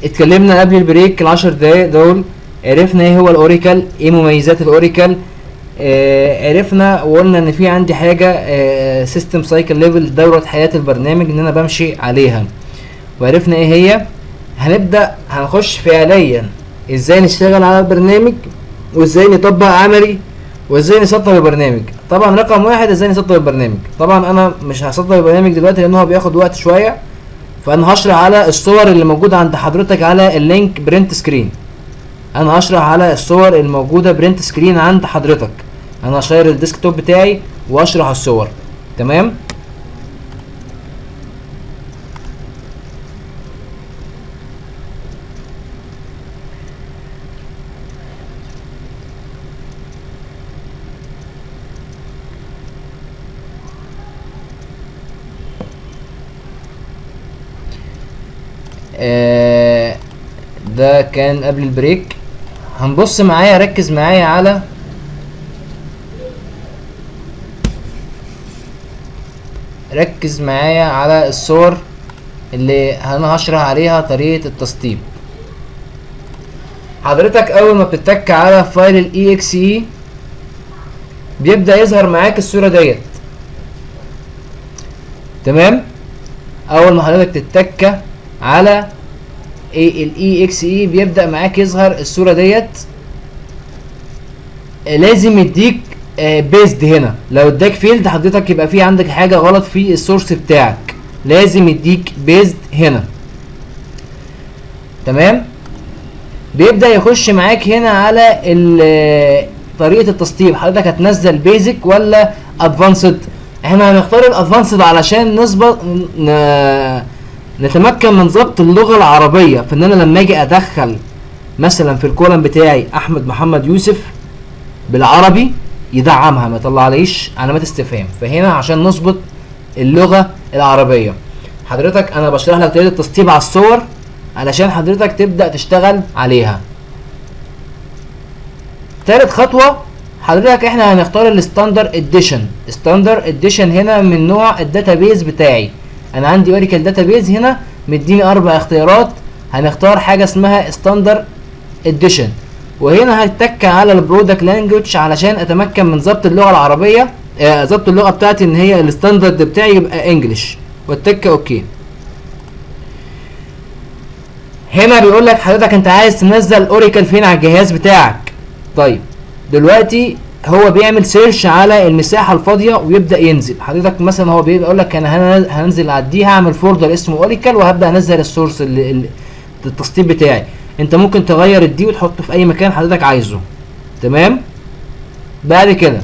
اتكلمنا قبل ال break ال10 دقايق دول، عرفنا ايه هو ال Oracle، ايه مميزات ال Oracle. عرفنا وقلنا ان في عندي حاجة system cycle level، دوره حياة البرنامج ان انا بمشي عليها، وعرفنا ايه هي. هنبدا هنخش فعليا ازاي نشتغل على البرنامج، وازاي نطبق عملي، وازاي نسطب البرنامج. طبعا رقم واحد ازاي نسطب البرنامج. طبعا انا مش هسطب البرنامج دلوقتي لان هو بياخد وقت شويه، فانا هشرح على الصور اللي موجودة عند حضرتك على ال link print screen. انا هشرح على الصور الموجودة print screen عند حضرتك. انا هشير ال desktop بتاعي واشرح الصور. تمام. ده كان قبل ال break. هنبص معايا، ركز معايا على ركز معايا على الصور اللي انا هشرح عليها طريقة التسطيب. حضرتك اول ما بتتك على file ال EXE بيبدأ يظهر معاك الصورة ديت. تمام. اول ما حضرتك تتك على ال EXE بيبدأ معاك يظهر الصورة ديت. لازم يديك based هنا، لو اداك failed حضرتك يبقى في عندك حاجة غلط في ال source بتاعك، لازم يديك based هنا. تمام. بيبدأ يخش معاك هنا على طريقة التسطيب. حضرتك هتنزل basic ولا advanced؟ احنا هنختار ال advanced علشان نظبط نتمكن من ضبط اللغة العربية، فان انا لما اجي ادخل مثلا في ال column بتاعي احمد محمد يوسف بالعربي يدعمها، ما يطلعليش علامات استفهام. فهنا عشان نظبط اللغة العربية. حضرتك انا بشرح لك طريقة التسطيب على الصور علشان حضرتك تبدأ تشتغل عليها. تالت خطوة حضرتك احنا هنختار ال standard edition. standard edition هنا من نوع ال database بتاعي. انا عندي Oracle database هنا مديني 4 اختيارات، هنختار حاجة اسمها standard edition، وهنا هتك على ال product language علشان اتمكن من ضبط اللغة العربية، ضبط اللغة بتاعتي ان هي ال standard بتاعي يبقى English، واتك okay. هنا بيقول لك حضرتك انت عايز تنزل Oracle فين على الجهاز بتاعك. طيب دلوقتي هو بيعمل search على المساحة الفاضيه ويبدا ينزل. حضرتك مثلا هو بيقول لك انا هنزل على دي، هعمل folder اسمه Oracle وهبدا انزل ال source التسطيب بتاعي. انت ممكن تغير ال D وتحطه في اي مكان حضرتك عايزه. تمام. بعد كده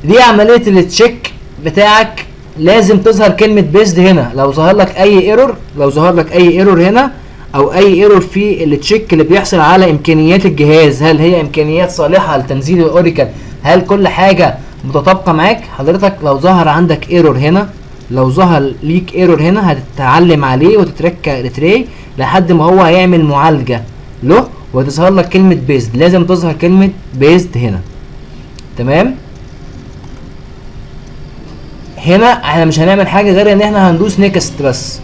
دي عملية ال check بتاعك، لازم تظهر كلمة based هنا. لو ظهر لك اي error، لو ظهر لك اي error هنا او اي error في ال check اللي بيحصل على امكانيات الجهاز، هل هي امكانيات صالحه لتنزيل ال Oracle، هل كل حاجة متطابقة معاك. حضرتك لو ظهر عندك error هنا، لو ظهر ليك error هنا هتتعلم عليه وتترك retry لحد ما هو هيعمل معالجة له وتظهر لك كلمة based. لازم تظهر كلمة based هنا. تمام. هنا احنا مش هنعمل حاجة غير ان احنا هندوس next بس،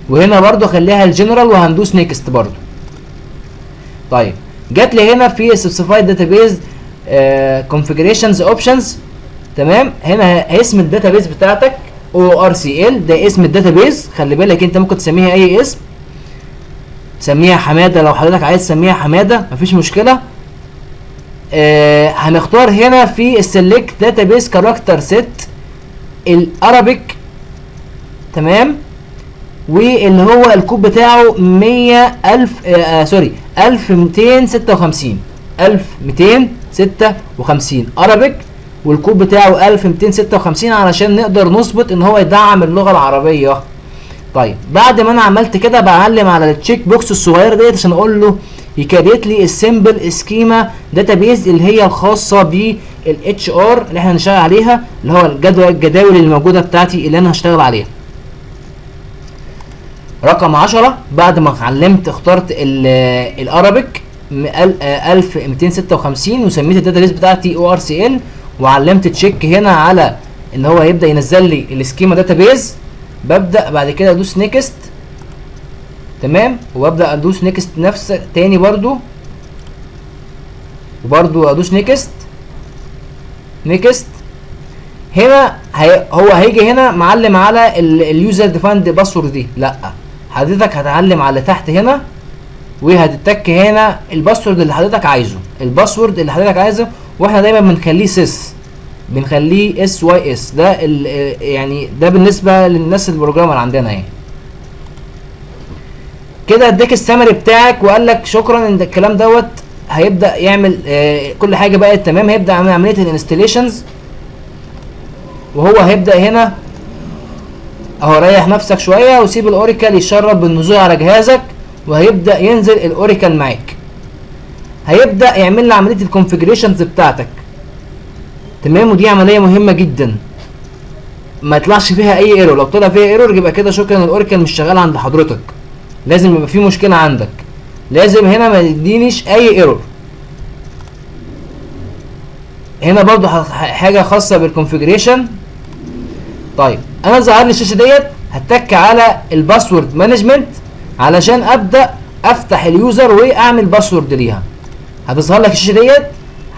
وهنا برضو خليها الجنرال وهندوس next برضو. طيب جات لي هنا في specified database configurations options. تمام. هنا اسم ال database بتاعتك ORCL، ده اسم ال database. خلي بالك انت ممكن تسميها اي اسم، تسميها حمادة لو حضرتك عايز تسميها حمادة مفيش مشكلة. هنختار هنا في ال select database character set ال Arabic. تمام. واللي هو الكود بتاعه 100000 sorry 1256، 1256 Arabic، والكود بتاعه 1256 علشان نقدر نظبط ان هو يدعم اللغة العربية. طيب بعد ما انا عملت كده بعلم على ال check box الصغيرة ديت عشان اقول له ي create لي ال simple schema database اللي هي الخاصة بال HR اللي احنا هنشتغل عليها، اللي هو الجدول الجداول اللي موجودة بتاعتي اللي انا هشتغل عليها. رقم 10 بعد ما علمت اخترت ال Arabic 1256 وسميت ال database بتاعتي ORCL، وعلمت check هنا على ان هو هيبدا ينزل لي ال schema database. ببدا بعد كده ادوس next، تمام، وببدا ادوس next نفس تاني برضو، وبرضو ادوس next next. هنا هو هيجي هنا معلم على ال user defined password دي، لا حضرتك هتعلم على تحت هنا وهتتك هنا ال password اللي حضرتك عايزه، ال password اللي حضرتك عايزه، واحنا دايما بنخليه sys، بنخليه SYS. ده يعني ده بالنسبة للناس ال programmer عندنا اهي. كده اداك السمري بتاعك وقال لك شكرا ان الكلام دوت هيبدا يعمل كل حاجة بقت تمام. هيبدا يعمل عملية ال installations، وهو هيبدا هنا اهو. ريح نفسك شوية وسيب ال Oracle يشرب بالنزول على جهازك، وهيبدا ينزل ال Oracle معاك. هيبدا يعمل لنا عملية ال configurations بتاعتك، تمام. ودي عملية مهمة جدا ما يطلعش فيها اي error. لو طلع فيها error يبقى كده شكرا ال Oracle مش شغال عند حضرتك، لازم يبقى في مشكلة عندك، لازم هنا ما يدينيش اي error. هنا برضو حاجة خاصة بال configuration. طيب انا ظهر لي الشاشة ديت، هتك على ال password management علشان ابدا افتح ال user واعمل password ليها. هتظهر لك الشاشة ديت،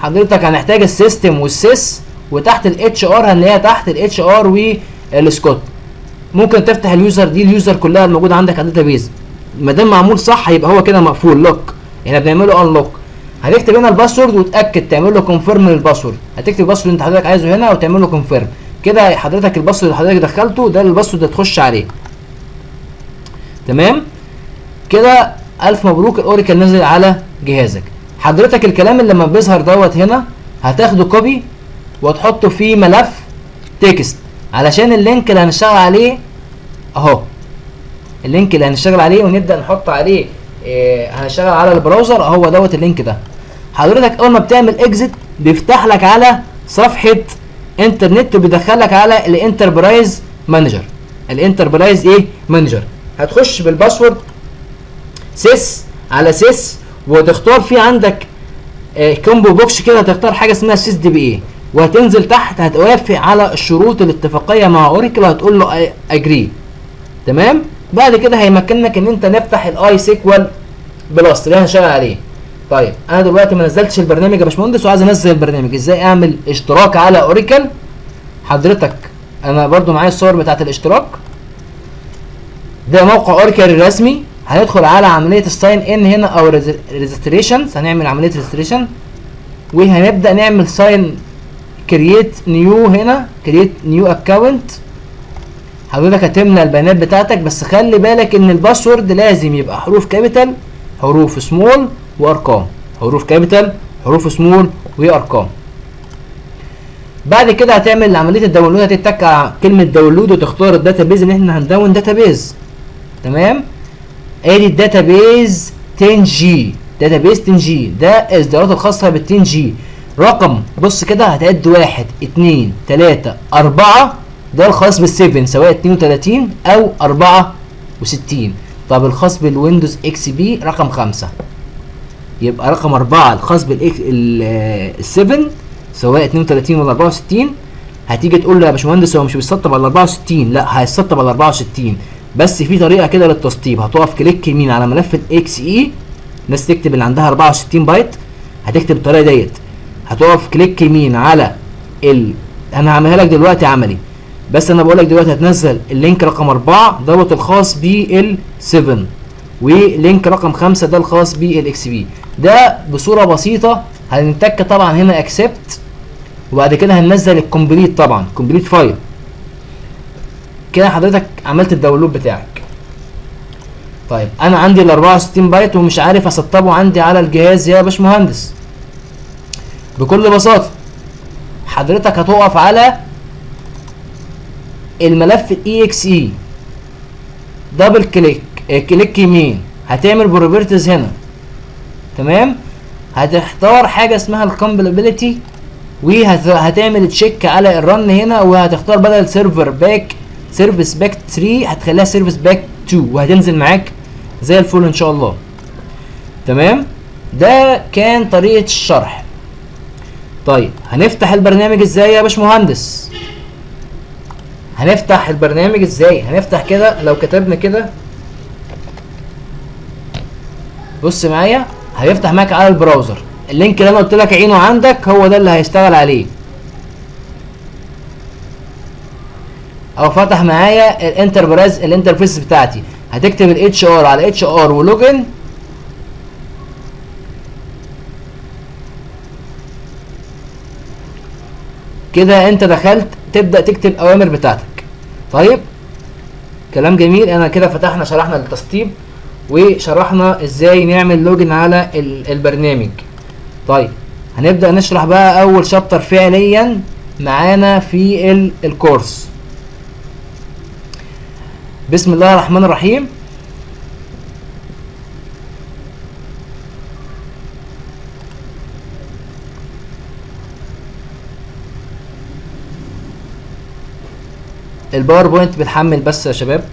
حضرتك هنحتاج ال system وال sys، وتحت ال HR هنلاقيها تحت ال HR وال Scott. ممكن تفتح ال user دي، ال user كلها الموجودة عندك على ال database، ما دام معمول صح يبقى هو كده مقفول lock، احنا بنعمله unlock. هتكتب هنا ال password وتاكد تعمل له confirm لل password، هتكتب ال password اللي انت حضرتك عايزه هنا وتعمل له confirm. كده حضرتك ال password اللي حضرتك دخلته ده ال password اللي تخش عليه، تمام كده. الف مبروك ال Oracle نزل على جهازك. حضرتك الكلام اللي لما بيظهر دوت هنا هتاخده copy وتحطه في ملف text، علشان ال link اللي هنشتغل عليه اهو، ال link اللي هنشتغل عليه ونبدا نحط عليه هنشتغل على ال browser اهو دوت ال link ده. حضرتك اول ما بتعمل exit بيفتح لك على صفحة انترنت وبيدخلك على ال Enterprise Manager. ال Enterprise ايه Manager، هتخش بال password sys على sys، وتختار في عندك combo box كده، هتختار حاجة اسمها sysdba، وهتنزل تحت هتوافق على الشروط الاتفاقية مع Oracle وهتقول له agree، تمام. بعد كده هيمكنك ان انت نفتح ال iSQL Plus اللي هنشتغل عليه. طيب انا دلوقتي ما نزلتش البرنامج يا باشمهندس وعايز انزل البرنامج، ازاي اعمل اشتراك على Oracle؟ حضرتك انا برضو معايا الصور بتاعت الاشتراك، ده موقع Oracle الرسمي. هندخل على عملية ال sign in هنا او registrations، هنعمل عملية registration وهنبدا نعمل sign create new هنا، create new account. حضرتك هتملى البيانات بتاعتك، بس خلي بالك ان ال password لازم يبقى حروف capital حروف small وارقام، حروف capital حروف small وارقام. بعد كده هتعمل عملية ال download، هتتك على كلمة download وتختار ال database اللي احنا هن down database، تمام. ادي ال database 10G، database 10G ده الاصدارات الخاصة بال 10G. رقم بص كده هتعد 1 2 3 4، ده الخاص بال7 سواء 32 او 64. طب الخاص بال Windows XP رقم 5، يبقى رقم 4 الخاص بال 7 سواء 32 ولا 64. هتيجي تقول له يا باشمهندس هو مش بيسطب على 64، لا هيسطب على 64، بس في طريقه كده للتسطيب. هتقف click يمين على ملف ال EXE، الناس تكتب اللي عندها 64 بايت هتكتب الطريقة ديت، هتقف click يمين على انا هعملها لك دلوقتي عملي، بس انا بقول لك دلوقتي هتنزل ال link رقم 4 دوت الخاص بال 7، و link رقم 5 ده الخاص بال XP. ده بصورة بسيطة. هنتك طبعا هنا accept، وبعد كده هننزل ال complete، طبعا complete file. كده حضرتك عملت ال download بتاعك. طيب انا عندي ال 64 بايت ومش عارف اسطبه عندي على الجهاز يا باشمهندس. بكل بساطة حضرتك هتقف على الملف ال EXE، double click، click يمين، هتعمل properties هنا، تمام. هتختار حاجة اسمها ال compatibility، وهتعمل check على ال run هنا، وهتختار بدل server pack service pack 3 هتخليها service pack 2، وهتنزل معاك زي الفل ان شاء الله، تمام. ده كان طريقه الشرح. طيب هنفتح البرنامج ازاي يا باشمهندس؟ هنفتح البرنامج ازاي؟ هنفتح كده، لو كتبنا كده بص معايا هيفتح معاك على ال browser. ال link اللي انا قلت لك عينه عندك هو ده اللي هيشتغل عليه. او فتح معايا ال enterprise ال interface بتاعتي. هتكتب ال HR على HR و login. كده انت دخلت تبدا تكتب اوامر بتاعتك. طيب كلام جميل. انا كده فتحنا شرحنا التسطيب وشرحنا ازاي نعمل login على البرنامج. طيب هنبدا نشرح بقى اول chapter فعليا معانا في الكورس. بسم الله الرحمن الرحيم. ال PowerPoint بتحمل بس يا شباب.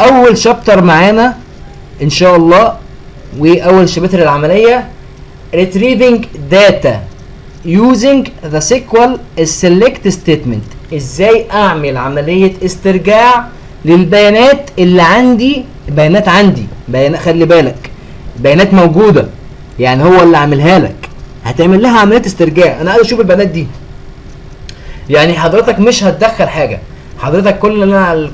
اول chapter معانا ان شاء الله واول chapter العملية retrieving data using the SQL select statement. ازاي اعمل عملية استرجاع للبيانات اللي عندي؟ بيانات عندي، بيانات، خلي بالك بيانات موجودة، يعني هو اللي عاملها لك، هتعمل لها عملية استرجاع. انا عايز اشوف البيانات دي. يعني حضرتك مش هتدخل حاجة، حضرتك كل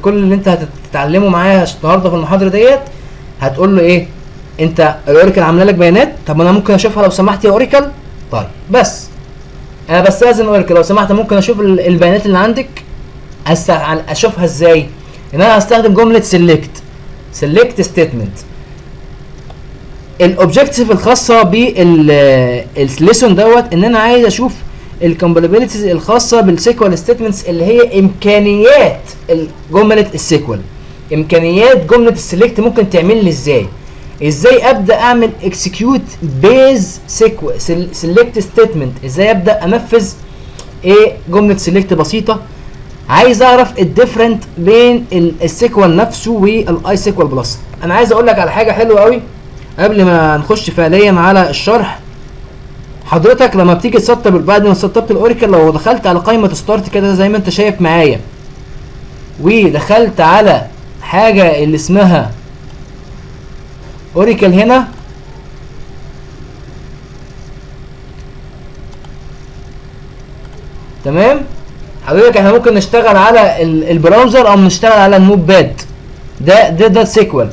اللي انت هتتعلمه معايا النهارده في المحاضرة ديت هتقول له ايه؟ انت ال Oracle عامله لك بيانات، طب انا ممكن اشوفها لو سمحت يا Oracle؟ طيب بس انا بستاذن Oracle لو سمحت ممكن اشوف البيانات اللي عندك؟ اشوفها ازاي؟ ان انا هستخدم جملة select، select statement. ال objective الخاصة بال lesson دوت ان انا عايز اشوف ال capabilities الخاصة بال SQL statements اللي هي امكانيات جملة ال SQL، امكانيات جملة ال select ممكن تعمل لي ازاي؟ ازاي ابدا اعمل execute base select statement، ازاي ابدا انفذ ايه جملة select بسيطة. عايز اعرف ال different بين ال SQL نفسه وال iSQL Plus. انا عايز اقول لك على حاجة حلوة قوي قبل ما نخش فعليا على الشرح. حضرتك لما بتيجي تسطب، بعد ما سطبت ال Oracle، لو دخلت على قائمة start كده زي ما انت شايف معايا ودخلت على حاجة اللي اسمها Oracle هنا، تمام؟ حضرتك احنا ممكن نشتغل على ال browser او نشتغل على ال Notepad. ده SQL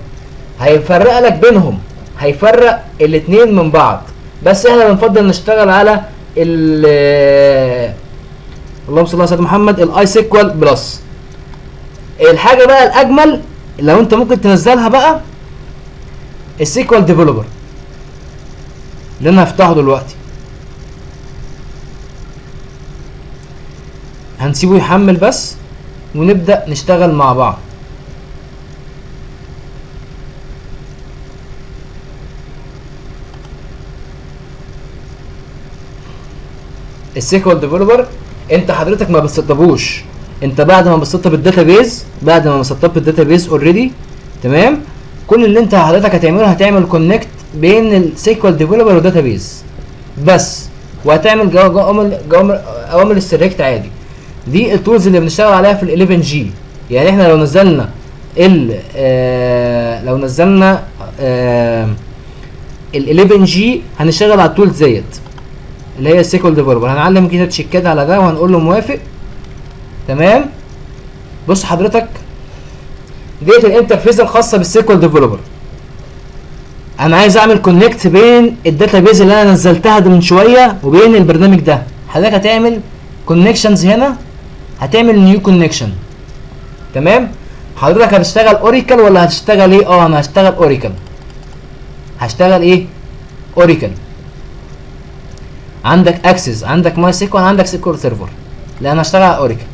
هيفرق لك بينهم، هيفرق الاثنين من بعض، بس احنا بنفضل نشتغل على ال اللهم صل على سيدنا محمد ال iSQL Plus. الحاجة بقى الاجمل لو انت ممكن تنزلها بقى ال SQL Developer اللي انا هفتحه دلوقتي، هنسيبه يحمل بس ونبدأ نشتغل مع بعض. ال SQL Developer انت حضرتك ما بتسطبوش، انت بعد ما بتسطب ال database، بعد ما سطبت ال database already، تمام؟ كل اللي انت حضرتك هتعمله هتعمل connect بين ال SQL Developer وال database بس، وهتعمل اوامر ال select عادي. دي ال tools اللي بنشتغل عليها في ال 11 g. يعني احنا لو نزلنا ال لو نزلنا ال 11 g هنشتغل على ال tools ديت اللي هي ال SQL Developer. هنعلم كده تشيكات على ده وهنقول له موافق، تمام؟ بص حضرتك ديت ال interface الخاصة بال SQL Developer. انا عايز اعمل connect بين ال database اللي انا نزلتها ده من شوية وبين البرنامج ده. حضرتك هتعمل connections هنا، هتعمل new connection، تمام؟ حضرتك هتشتغل Oracle ولا هتشتغل ايه؟ انا هشتغل Oracle. هشتغل ايه؟ Oracle. عندك Access، عندك MySQL، عندك SQL Server. لا انا هشتغل على Oracle،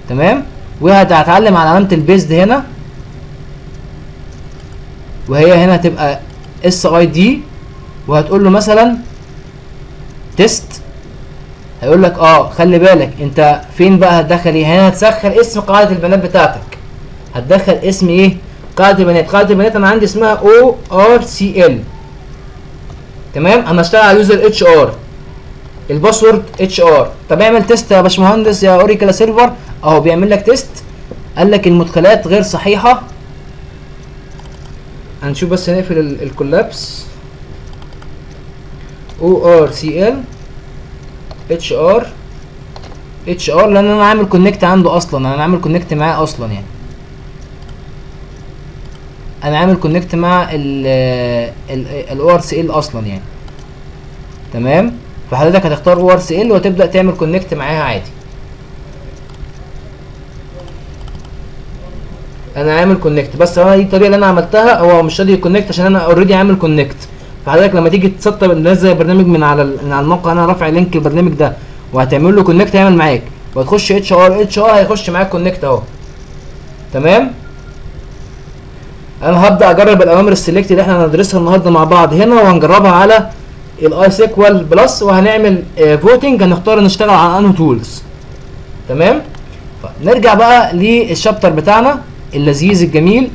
تمام؟ وهتعلم على علامة ال based هنا، وهي هنا هتبقى SID، وهتقول له مثلا test. هيقول لك خلي بالك انت فين بقى هتدخل ايه؟ هنا هتدخل اسم قاعدة البيانات بتاعتك، هتدخل اسم ايه؟ قاعدة البيانات، قاعدة البيانات انا عندي اسمها ORCL. تمام، انا هشتغل على user HR، ال password HR. طب اعمل test يا باشمهندس يا Oracle server، اهو بيعمل لك test، قال لك المدخلات غير صحيحه. هنشوف بس نقفل ال collapse. ORCL HR HR، لان انا عامل connect عنده اصلا، انا عامل connect معاه اصلا، يعني انا عامل connect مع ال ORCL اصلا يعني. تمام، فحضرتك هتختار ORCL وتبدا تعمل connect معاها عادي. انا عامل connect، بس انا دي الطريقة اللي انا عملتها، هو مش راضي ي connect عشان انا already عامل connect. فحضرتك لما تيجي تسطب نزل البرنامج من على الموقع، انا رافع link البرنامج ده وهتعمل له connect هيعمل معاك، وهتخش HR HR هيخش معاك connect اهو. تمام، انا هبدا اجرب الاوامر ال select اللي احنا هندرسها النهارده مع بعض هنا، وهنجربها على ال iSQL Plus، وهنعمل voting، هنختار نشتغل على انه tools. تمام، نرجع بقى لل chapter بتاعنا اللذيذ الجميل.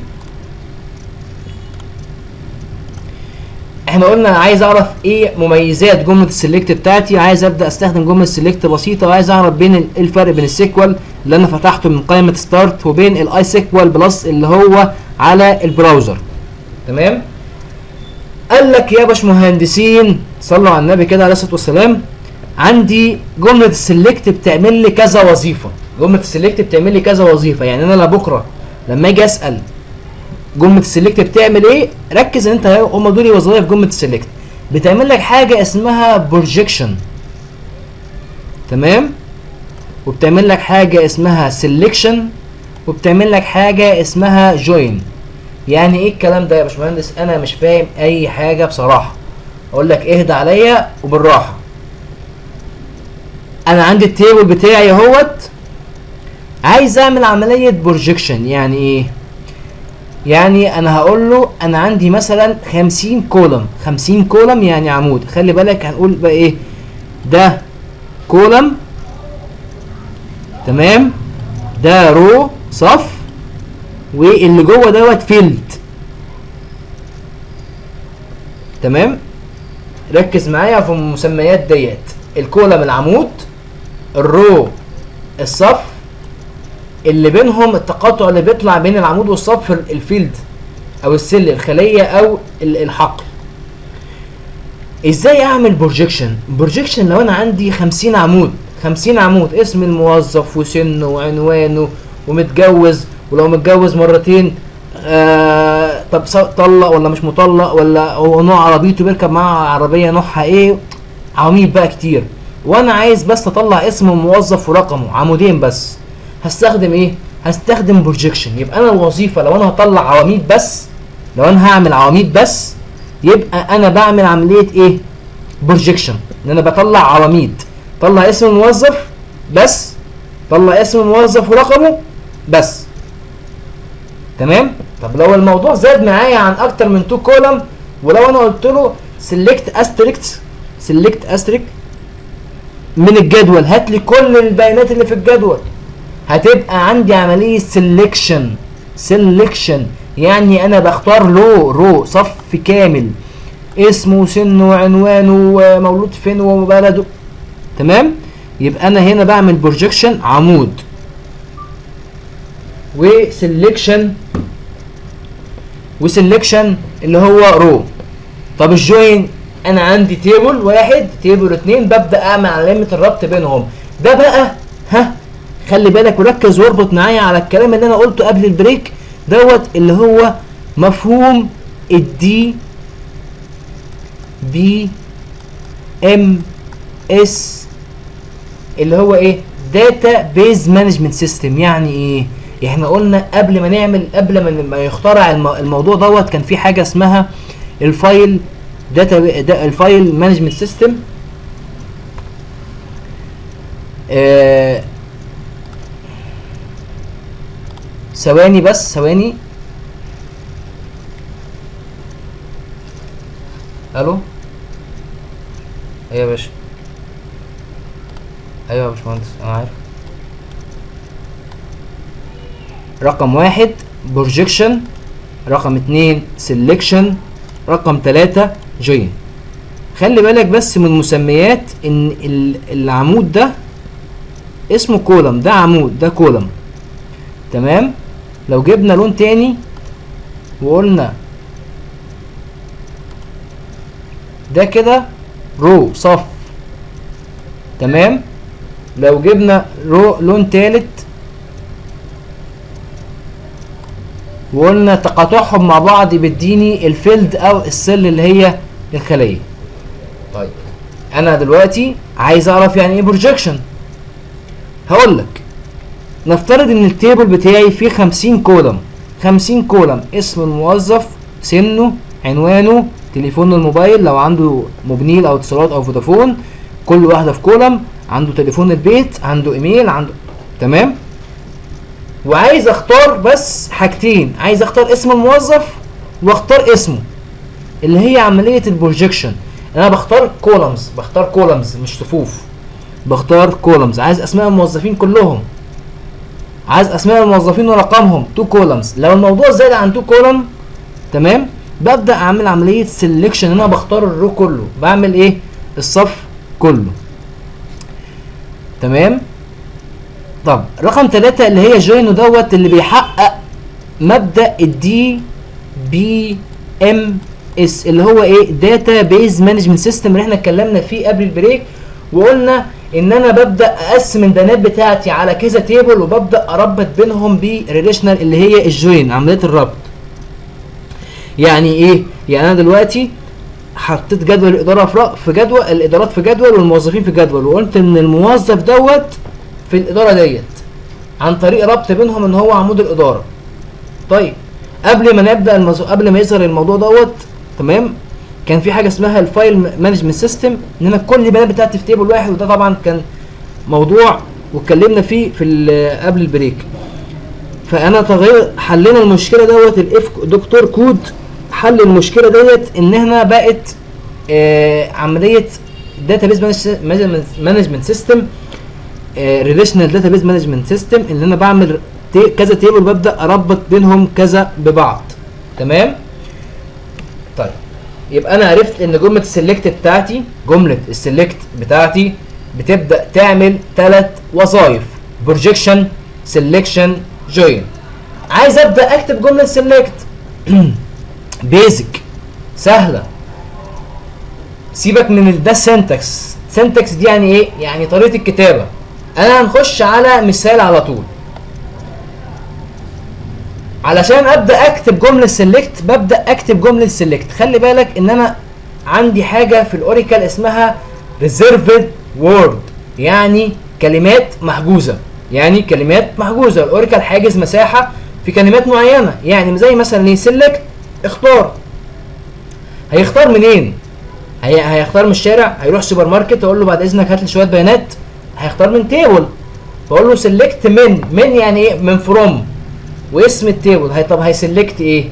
احنا قلنا عايز اعرف ايه مميزات جملة ال select بتاعتي، عايز ابدا استخدم جملة select بسيطة، وعايز اعرف بين ايه الفرق بين ال SQL اللي انا فتحته من قائمة start وبين ال iSQL Plus اللي هو على ال browser. تمام، قال لك يا باشمهندسين صلوا على النبي كده عليه الصلاة والسلام، عندي جملة ال select بتعمل لي كذا وظيفة، جملة ال select بتعمل لي كذا وظيفة. يعني انا لا بكره لما اجي اسال جملة ال select بتعمل ايه، ركز ان انت هم دول وظائف جملة ال select. بتعمل لك حاجة اسمها projection، تمام، وبتعمل لك حاجة اسمها selection، وبتعمل لك حاجة اسمها join. يعني ايه الكلام ده يا باشمهندس؟ انا مش فاهم اي حاجة بصراحة. اقول لك اهدى عليا وبالراحه. انا عندي ال table بتاعي اهوت، عايز اعمل عملية projection. يعني ايه؟ يعني انا هقول له انا عندي مثلا 50 column، 50 column يعني عمود. خلي بالك هنقول بقى ايه ده column، تمام، ده row صف، واللي جوه دوت field. تمام، ركز معايا في المسميات ديت، ال column العمود، ال row الصف، اللي بينهم التقاطع اللي بيطلع بين العمود والصف ال field او ال cell، الخلية او الحقل. ازاي اعمل projection؟ projection لو انا عندي 50 عمود، 50 عمود، اسم الموظف وسنة وعنوانه ومتجوز، ولو متجوز مرتين، طب طلق ولا مش مطلق، ولا هو نوع عربيته بيركب معاه عربية نوعها ايه، عواميد بقى كتير، وانا عايز بس اطلع اسم الموظف ورقمه، عمودين بس. هستخدم ايه؟ هستخدم projection. يبقى انا الوظيفة لو انا هطلع عواميد بس، لو انا هعمل عواميد بس، يبقى انا بعمل عملية ايه؟ projection، ان انا بطلع عواميد، طلع اسم الموظف بس، طلع اسم الموظف ورقمه بس. تمام؟ طب لو الموضوع زاد معايا عن اكتر من 2 column، ولو انا قلت له select asterisk، select asterisk من الجدول، هات لي كل البيانات اللي في الجدول، هتبقى عندي عملية selection. selection يعني انا بختار له row، صف كامل، اسمه وسنة وعنوانه ومولود فين وبلده. تمام؟ يبقى انا هنا بعمل projection عمود، و selection، و selection اللي هو row. طب ال join، انا عندي table واحد، table اتنين، ببدا اعمل علامة الربط بينهم. ده بقى ها خلي بالك وركز واربط معايا على الكلام اللي انا قلته قبل ال break دوت، اللي هو مفهوم ال DBMS، اللي هو ايه؟ database management system. يعني ايه؟ احنا قلنا قبل ما نعمل، قبل ما يخترع الموضوع دوت، كان في حاجة اسمها ال file data، ال file management system. ثواني بس، ثواني. الو، ايوه يا باشا، ايوه يا باشمهندس انا عارف. رقم واحد projection، رقم 2 selection، رقم 3 join. خلي بالك بس من مسميات ان العمود ده اسمه column، ده عمود، ده column. تمام. لو جبنا لون تاني وقلنا ده كده row صف. تمام. لو جبنا row لون تالت وقلنا تقاطعهم مع بعض بيديني ال field او ال cell اللي هي الخلية. طيب انا دلوقتي عايز اعرف يعني ايه projection. هقول لك نفترض ان ال table بتاعي فيه 50 column، 50 column، اسم الموظف، سنة، عنوانه، تليفونه الموبايل لو عنده موبينيل او اتصالات او فودافون، كل واحدة في column، عنده تليفون البيت، عنده ايميل، عنده. تمام. وعايز اختار بس حاجتين، عايز اختار اسم الموظف واختار اسمه، اللي هي عملية ال projection. انا بختار columns، بختار columns مش صفوف، بختار columns. عايز اسماء الموظفين كلهم، عايز اسماء الموظفين ورقمهم، two columns. لو الموضوع زاد عن two column، تمام، ببدا اعمل عملية selection. انا بختار ال row كله، بعمل ايه؟ الصف كله. تمام. طب رقم 3 اللي هي join دوت، اللي بيحقق مبدا ال DBMS، اللي هو ايه؟ database management system، اللي احنا اتكلمنا فيه قبل ال break، وقلنا ان انا ببدا اقسم البيانات بتاعتي على كذا table وببدا اربط بينهم ب relational اللي هي ال join، عملية الربط. يعني ايه؟ يعني انا دلوقتي حطيت جدول الادارة في جدول، الادارات في جدول، والموظفين في جدول، وقلت ان الموظف دوت في الادارة ديت عن طريق ربط بينهم ان هو عمود الادارة. طيب قبل ما نبدا قبل ما يظهر الموضوع دوت، تمام، كان في حاجة اسمها ال file management system، ان انا كل البيانات بتاعتي في table واحد، وده طبعا كان موضوع واتكلمنا فيه في قبل ال break. فانا تغير حلينا المشكلة دوت، ال F دكتور كود حل المشكلة ديت، ان احنا بقت عملية database management system، relational database management system، اللي انا بعمل كذا table ببدا اربط بينهم كذا ببعض. تمام. طيب يبقى انا عرفت ان جملة ال select بتاعتي، جملة ال select بتاعتي بتبدا تعمل 3 وظائف: projection، selection، join. عايز ابدا اكتب جملة select basic سهلة، سيبك من ده syntax. syntax دي يعني ايه؟ يعني طريقه الكتابة. انا هنخش على مثال على طول. علشان ابدا اكتب جملة select، ببدا اكتب جملة select. خلي بالك ان انا عندي حاجة في ال Oracle اسمها reserved word، يعني كلمات محجوزة، يعني كلمات محجوزة. ال Oracle حاجز مساحة في كلمات معينة، يعني زي مثلا ايه؟ select، اختار. هيختار منين؟ هيختار من الشارع؟ هيروح سوبر ماركت اقول له بعد اذنك هات لي شوية بيانات؟ هيختار من table، بقول له select من يعني ايه؟ من from واسم ال table. هي طب هي select ايه؟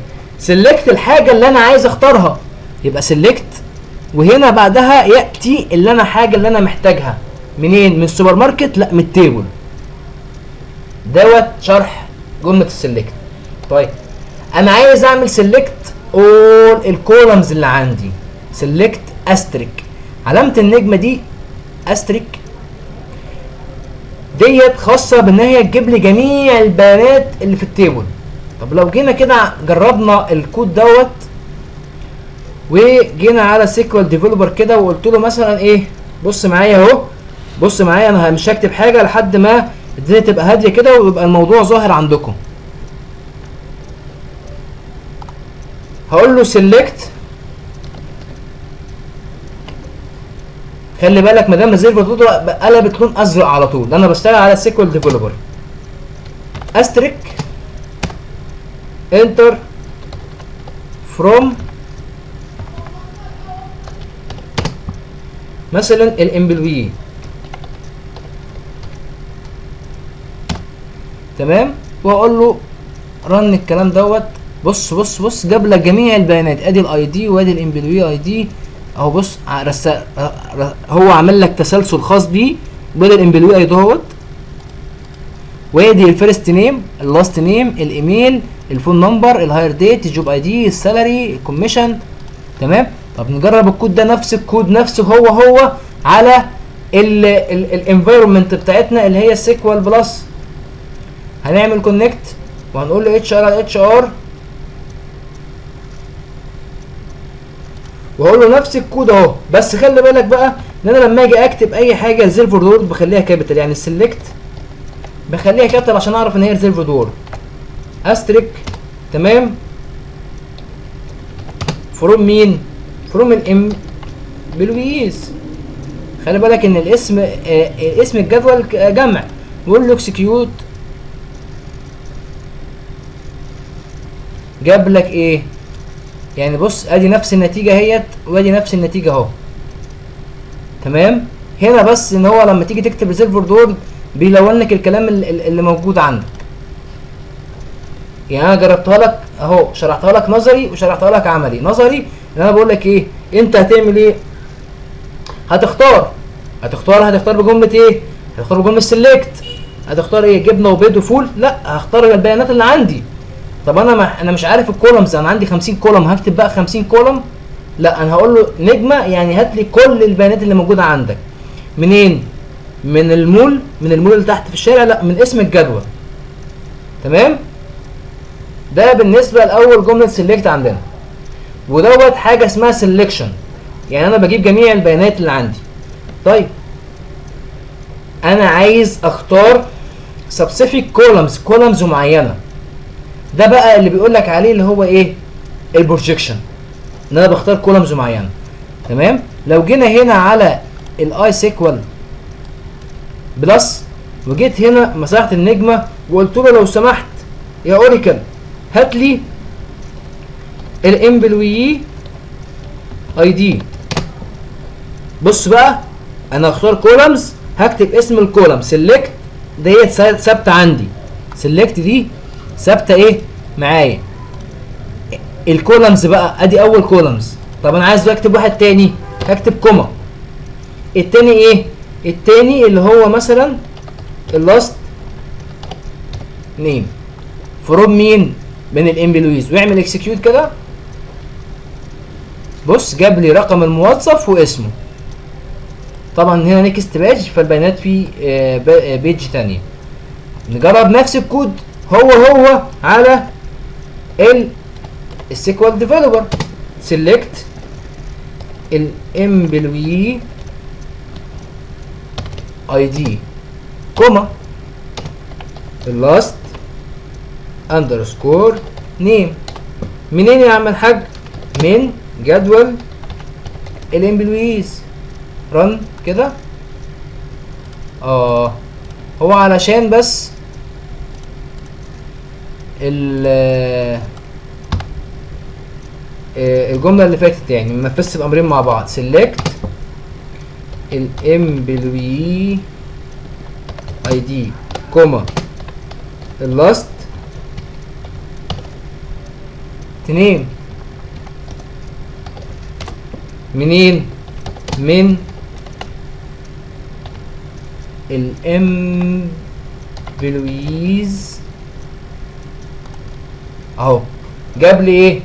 select الحاجة اللي انا عايز اختارها، يبقى select، وهنا بعدها ياتي اللي انا حاجة اللي انا محتاجها. منين؟ من السوبر ماركت؟ لا، من ال table. دوت شرح جملة ال select. طيب انا عايز اعمل select all ال columns اللي عندي، select asterisk، علامة النجمة دي asterisk ديت خاصة بان هي تجيب لي جميع البيانات اللي في ال table. طب لو جينا كده جربنا الكود دوت وجينا على SQL Developer كده وقلت له مثلا ايه، بص معايا اهو، بص معايا، انا مش هكتب حاجة لحد ما الدنيا تبقى هادية كده ويبقى الموضوع ظاهر عندكم. هقول له select، خلي بالك ما دام reserved قلبت لون ازرق على طول، انا بشتغل على SQL Developer. asterisk enter from مثلا ال employee، تمام، واقول له run الكلام دوت. بص بص بص، جاب لك جميع البيانات، ادي ال ID وادي ال employee ID اهو. بص هو عامل لك تسلسل خاص بيه، وادي ال employee ID اهوت. وادي ال first name، ال last name، الايميل، ال phone number، ال hire date، ال job ID، ال salary، ال commission. تمام. طب نجرب الكود ده، نفس الكود نفسه هو هو على ال environment بتاعتنا اللي هي ال SQL Plus. هنعمل connect وهنقول له HR على HR، وهقول له نفس الكود اهو. بس خلي بالك بقى ان انا لما اجي اكتب اي حاجة reserved word بخليها capital، يعني ال select بخليها capital عشان اعرف ان هي reserved word. asterisk، تمام، from مين؟ from ال employees. خلي بالك ان الاسم اسم الجدول جمع. بقول له execute، جاب لك ايه؟ يعني بص ادي نفس النتيجة اهيت وادي نفس النتيجة اهو. تمام. هنا بس ان هو لما تيجي تكتب reserved word بيلون لك الكلام اللي موجود عندك. يعني انا جربتها لك اهو، شرحتها لك نظري وشرحتها لك عملي. نظري ان انا بقول لك ايه، انت هتعمل ايه، هتختار هتختار بجملة ايه؟ هتختار بجملة select. هتختار ايه؟ جبنه وبيض وفول؟ لا، هختار البيانات اللي عندي. طب انا انا مش عارف ال columns، انا عندي 50 column، هكتب بقى 50 column؟ لا، انا هقول له نجمه، يعني هات لي كل البيانات اللي موجودة عندك. منين؟ من المول، من المول اللي تحت في الشارع؟ لا، من اسم الجدول. تمام. ده بالنسبة لاول جملة select عندنا، ودوت حاجة اسمها selection، يعني انا بجيب جميع البيانات اللي عندي. طيب انا عايز اختار specific columns، columns معينة. ده بقى اللي بيقول لك عليه اللي هو ايه؟ ال projection، ان انا بختار columns معينة. تمام. لو جينا هنا على ال iSQL Plus وجيت هنا مساحة النجمة وقلت له لو سمحت يا Oracle هات لي ال employee ID. بص بقى انا هختار columns، هكتب اسم ال column select ديت ثابتة عندي، select دي ثابتة ايه معايا. ال columns بقى ادي اول columns. طب انا عايز اكتب واحد تاني، هكتب comma. التاني ايه؟ التاني اللي هو مثلا ال last name from مين؟ من ال employees، ويعمل execute كده. بص جاب لي رقم الموظف واسمه. طبعا هنا next page، فالبيانات في page تانية. نجرب نفس الكود هو هو على ال SQL Developer. select ال employee ID comma ال last underscore name. منين يا عم الحاج؟ من جدول ال employees. run كده. هو علشان بس الجملة اللي فاتت يعني ما نفذش الامرين مع بعض. select ال employee ID comma ال last name. منين؟ من ال employees اهو. جاب لي ايه؟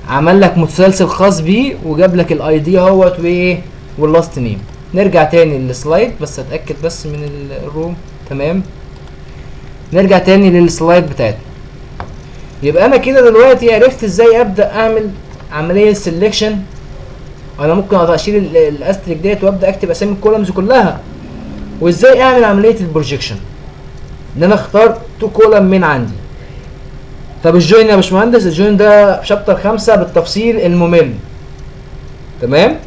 عمل لك متسلسل خاص بيه وجاب لك ال ID اهوت وايه وال last name. نرجع تاني لل slide بس اتاكد بس من ال room. تمام، نرجع تاني لل slide بتاعتنا. يبقى انا كده دلوقتي عرفت ازاي ابدا اعمل عملية selection. انا ممكن اشيل ال asterisk ديت وابدا اكتب اسامي ال columns كلها، وازاي اعمل عملية ال projection ان انا اختار two column من عندي. طب ال join يا باشمهندس، ال join ده في chapter 5 بالتفصيل الممل. تمام.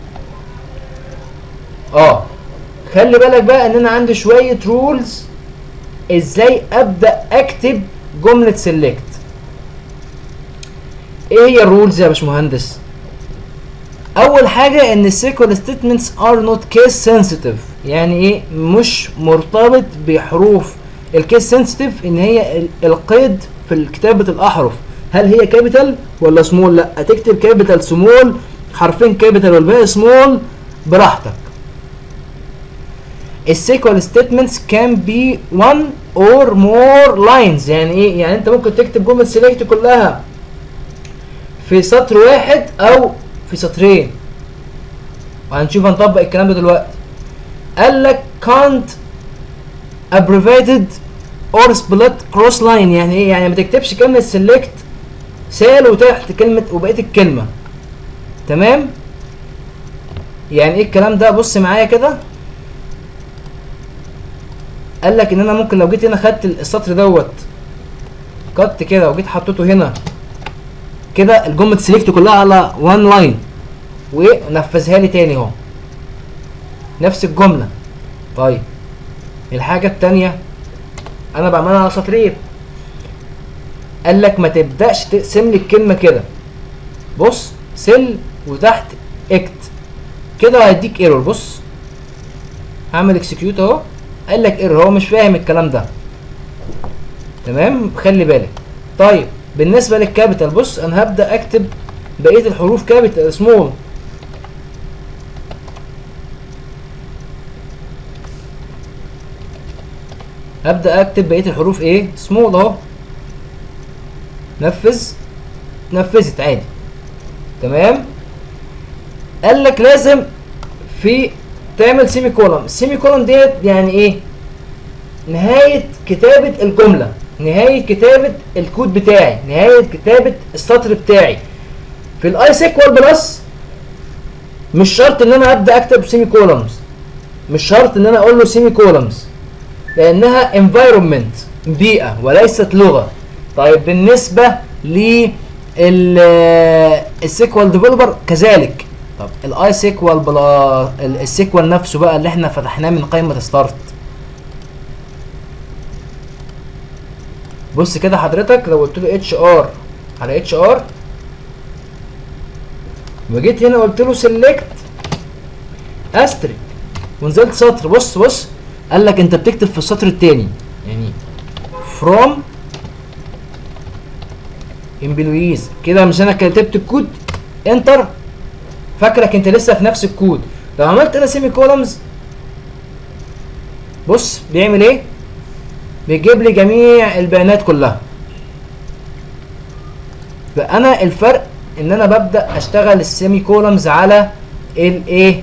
خلي بالك بقى ان انا عندي شوية rules ازاي ابدا اكتب جملة select. ايه هي ال rules يا باشمهندس؟ اول حاجة ان ال SQL statements are not case sensitive. يعني ايه؟ مش مرتبط بحروف. ال case sensitive ان هي القيد في كتابه الاحرف، هل هي capital ولا small؟ لا، تكتب capital small، حرفين capital والباقي small براحتك. ال SQL statements can be one or more lines. يعني ايه؟ يعني انت ممكن تكتب جملة select كلها في سطر واحد او في سطرين، وهنشوف هنطبق الكلام ده دلوقتي. قال لك can't abbreviated or split cross line. يعني ايه؟ يعني ما تكتبش كلمة select سال وتحت كلمة وبقية الكلمة. تمام؟ يعني ايه الكلام ده؟ بص معايا كده. قال لك ان انا ممكن لو جيت هنا خدت السطر دوت cut كده وجيت حطيته هنا كده، الجملة select كلها على one line، ونفذها لي تاني اهو نفس الجملة. طيب الحاجة التانية انا بعملها على سطرين. قال لك ما تبداش تقسم لي الكلمة كده، بص sel وتحت ect كده هيديك error. بص هعمل execute اهو، قال لك error، هو مش فاهم الكلام ده. تمام، خلي بالك. طيب بالنسبة لل capital، بص انا هبدا اكتب بقية الحروف capital small. هبدا اكتب بقية الحروف ايه؟ small اهو. نفذ، نفذت عادي. تمام. قال لك لازم في تعمل semicolon. ال semicolon ديت يعني ايه؟ نهاية كتابه الجملة، نهاية كتابه الكود بتاعي، نهاية كتابه السطر بتاعي. في ال iSQL Plus مش شرط ان انا ابدا اكتب semicolons، مش شرط ان انا اقول له semicolons، لانها environment بيئة وليست لغة. طيب بالنسبة لل SQL Developer كذلك. طب ال iSQL Plus ال SQL نفسه بقى اللي احنا فتحناه من قائمة start، بص كده حضرتك لو قلت له HR على HR وجيت هنا قلت له select asterisk ونزلت سطر، بص بص قال لك انت بتكتب في السطر الثاني، يعني from employees كده. مش انا كتبت الكود enter، فاكرك انت لسه في نفس الكود. لو عملت انا semicolons بص بيعمل ايه؟ بيجيب لي جميع البيانات كلها. فانا الفرق ان انا ببدا اشتغل ال semicolons على الايه؟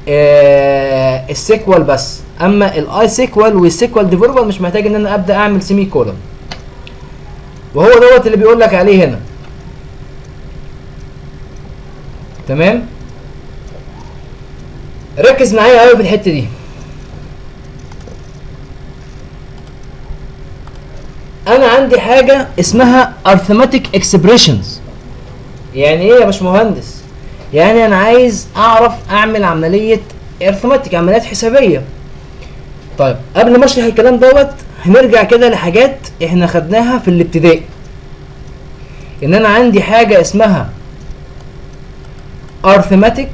ال SQL بس. اما ال iSQL وال SQL Developer مش محتاج ان انا ابدا اعمل semicolon، وهو دوت اللي بيقول لك عليه هنا. تمام، ركز معايا قوي في الحتة دي. انا عندي حاجة اسمها arithmetic expressions. يعني ايه يا باشمهندس؟ يعني انا عايز اعرف اعمل عملية arithmetic، عمليات حسابيه. طيب قبل ما اشرح الكلام دوت هنرجع كده لحاجات احنا خدناها في الابتدائي. ان انا عندي حاجة اسمها arithmetic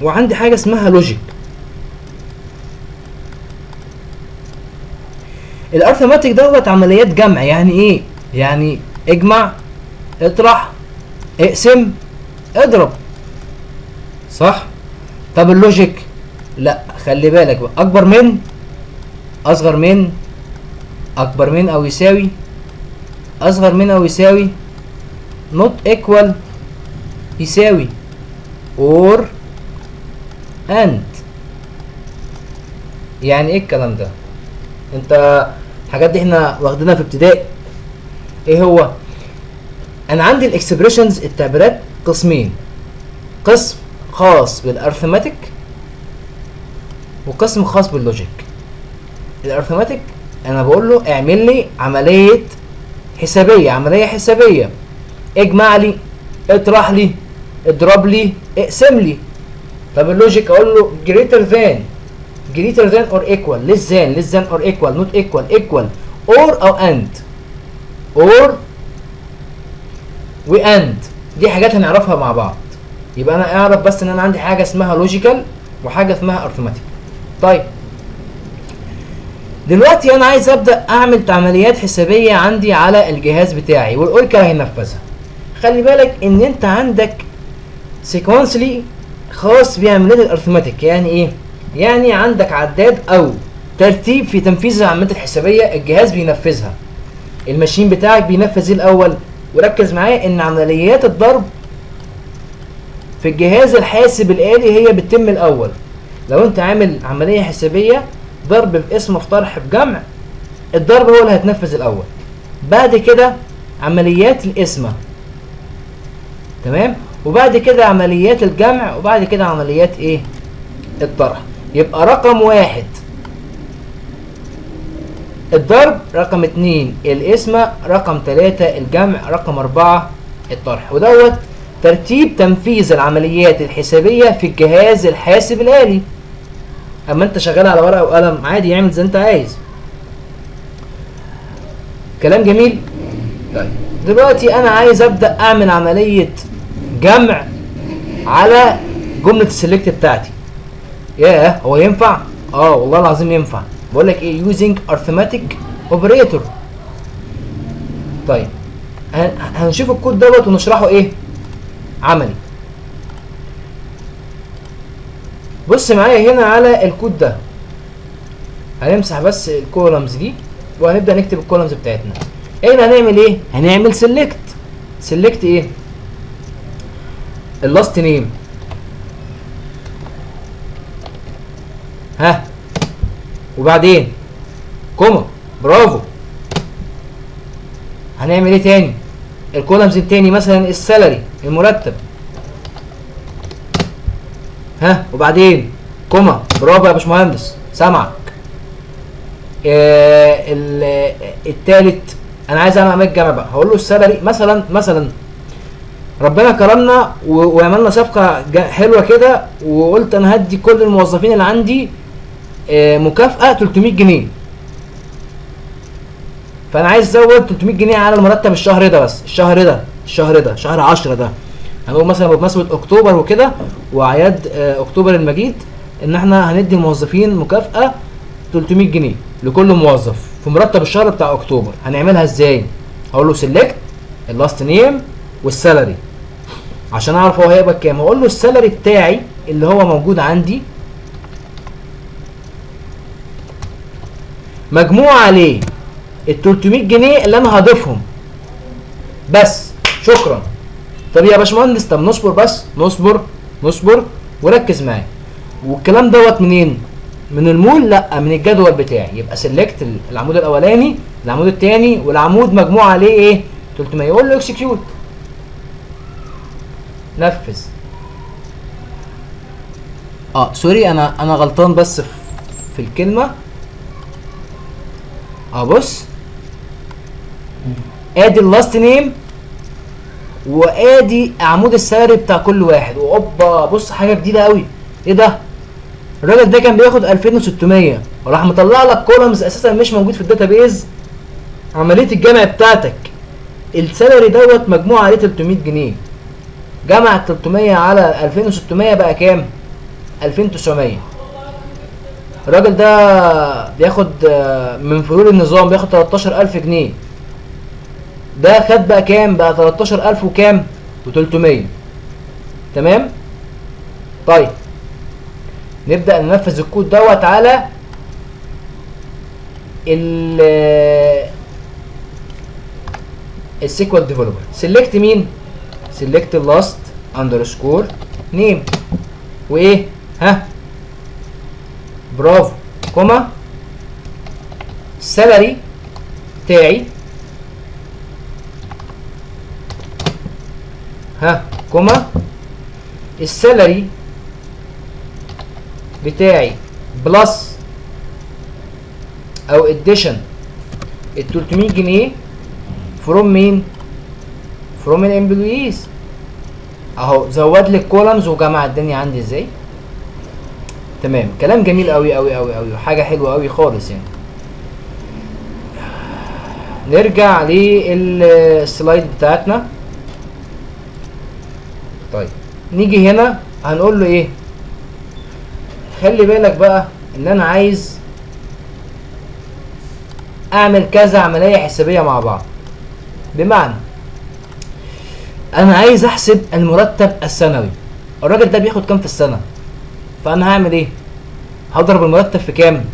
وعندي حاجة اسمها logic. ال arithmetic دوت عمليات جمع. يعني ايه؟ يعني اجمع، اطرح، اقسم، اضرب، صح؟ طب ال logic لا، خلي بالك بقى، اكبر من، اصغر من، اكبر من او يساوي، اصغر من او يساوي، not equal يساوي، or and. يعني ايه الكلام ده؟ انت الحاجات دي احنا واخدينها في ابتدائي. ايه هو؟ انا عندي ال expressions التعبيرات قسمين، قسم خاص بال arithmetic وقسم خاص بال logic. ال arithmetic انا بقول له اعمل لي عملية حسابيه، عملية حسابيه، اجمع لي، اطرح لي، اضرب لي، اقسم لي. طب ال logic اقول له greater than، greater than or equal، less than، less than or equal، not equal، equal، or او and، or و and. دي حاجات هنعرفها مع بعض. يبقى انا اعرف بس ان انا عندي حاجة اسمها logical وحاجه اسمها arithmetic. طيب دلوقتي انا عايز ابدا اعمل عمليات حسابيه عندي على الجهاز بتاعي وال Oracle هينفذها. خلي بالك ان انت عندك sequentially خاص بعمليات ال arithmetic. يعني ايه؟ يعني عندك عداد او ترتيب في تنفيذ العمليات الحسابيه الجهاز بينفذها. ال machine بتاعك بينفذ ايه الاول؟ وركز معايا ان عمليات الضرب في الجهاز الحاسب الآلي هي بتتم الاول. لو انت عامل عملية حسابيه ضرب في قسمه في طرح في جمع، الضرب هو اللي هيتنفذ الاول، بعد كده عمليات القسمة، تمام، وبعد كده عمليات الجمع، وبعد كده عمليات ايه؟ الطرح. يبقى رقم 1 الضرب، رقم 2 القسمة، رقم 3 الجمع، رقم 4 الطرح. ودوت ترتيب تنفيذ العمليات الحسابية في الجهاز الحاسب الآلي. اما انت شغال على ورقة وقلم عادي يعمل زي انت عايز. كلام جميل. طيب دلوقتي انا عايز ابدأ اعمل عملية جمع على جملة ال select بتاعتي. ياه، هو ينفع؟ اه والله العظيم ينفع. بقول لك ايه؟ using arithmetic operator. طيب هنشوف الكود دوت ونشرحه ايه عملي. بص معايا هنا على الكود ده، هنمسح بس ال columns دي وهنبدأ نكتب ال columns بتاعتنا. احنا هنعمل ايه؟ هنعمل select. select ايه؟ ال last name. ها، وبعدين comma، برافو. هنعمل ايه تاني؟ ال columns التاني مثلا ال salary المرتب. ها، وبعدين comma، برافو يا باشمهندس سامعك. التالت انا عايز اعمل عملية جمع بقى، هقول له ال salary مثلا ربنا كرمنا وعملنا صفقة حلوة كده، وقلت انا هدي كل الموظفين اللي عندي مكافاة 300 جنيه، فانا عايز ازود 300 جنيه على المرتب الشهر ده، بس الشهر ده، الشهر ده شهر 10 ده، هنقول مثلا بمناسبة اكتوبر وكده واعياد اكتوبر المجيد، ان احنا هندي الموظفين مكافاة 300 جنيه لكل موظف في مرتب الشهر بتاع اكتوبر. هنعملها ازاي؟ هقول له select ال last name وال salary عشان اعرف هو هيقبض كام. هقول له ال salary بتاعي اللي هو موجود عندي مجموع عليه ال 300 جنيه اللي انا هضيفهم بس، شكرا. طب يا باشمهندس، طب نصبر بس، نصبر نصبر وركز معايا. والكلام دوت منين؟ من المول؟ لا، من الجدول بتاعي. يبقى select العمود الاولاني، العمود الثاني، والعمود مجموع عليه ايه؟ 300. يقول له execute، نفذ. sorry، انا غلطان بس في الكلمة. بص، ادي ال last name وادي عمود ال salary بتاع كل واحد. واوبا، بص حاجة جديدة قوي. ايه ده؟ الراجل ده كان بياخد 2600 وراح مطلع لك columns اساسا مش موجود في ال database. عملية الجمع بتاعتك ال salary دوت مجموع عليه 300 جنيه، جمع 300 على 2600 بقى كام؟ 2900. الراجل ده بياخد من فلول النظام بياخد 13000 جنيه، ده خد بقى كام؟ بقى 13000 وكام؟ و300. تمام؟ طيب نبدأ ننفذ الكود دوت على ال SQL Developer. select مين؟ select last underscore name وايه؟ ها، برافو، comma salary بتاعي، ها، comma ال salary بتاعي plus او addition ال 300 جنيه from مين؟ from ال employees. اهو زود لي ال columns وجمع الدنيا عندي ازاي. تمام، كلام جميل قوي قوي قوي قوي، وحاجه حلوة قوي خالص يعني. نرجع لل slide بتاعتنا. طيب نيجي هنا هنقول له ايه؟ خلي بالك بقى ان انا عايز اعمل كذا عملية حسابية مع بعض. بمعنى انا عايز احسب المرتب السنوي، الراجل ده بياخد كام في السنة؟ فانا هعمل ايه؟ هضرب المرتب في كام؟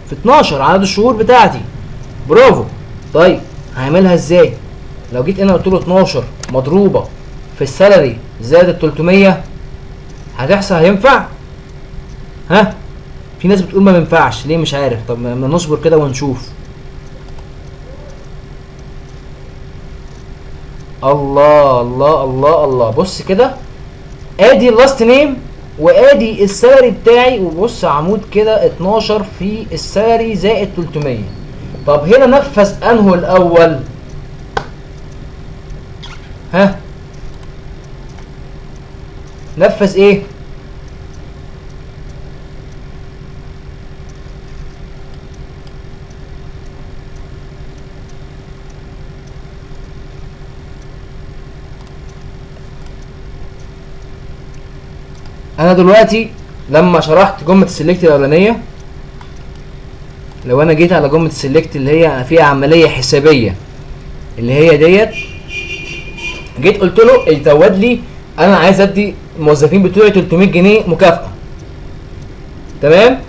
في 12 عدد الشهور بتاعتي. برافو. طيب هعملها ازاي؟ لو جيت هنا قلت له 12 مضروبة في ال salary زائد ال 300 هتحصل؟ هينفع؟ ها؟ في ناس بتقول ما بينفعش، ليه مش عارف. طب ما نصبر كده ونشوف. الله الله الله الله، بص كده، ادي ال last name وادي ال salary بتاعي، وبص عمود كده 12 في ال salary زائد 300. طب هنا نفذ انه الاول؟ ها؟ نفذ ايه؟ انا دلوقتي لما شرحت جملة ال select الاولانية، لو انا جيت على جملة ال select اللي هي فيها عملية حسابيه اللي هي ديت، جيت قلت له يزود لي، انا عايز ادي الموظفين بتوعي 300 جنيه مكافاة، تمام؟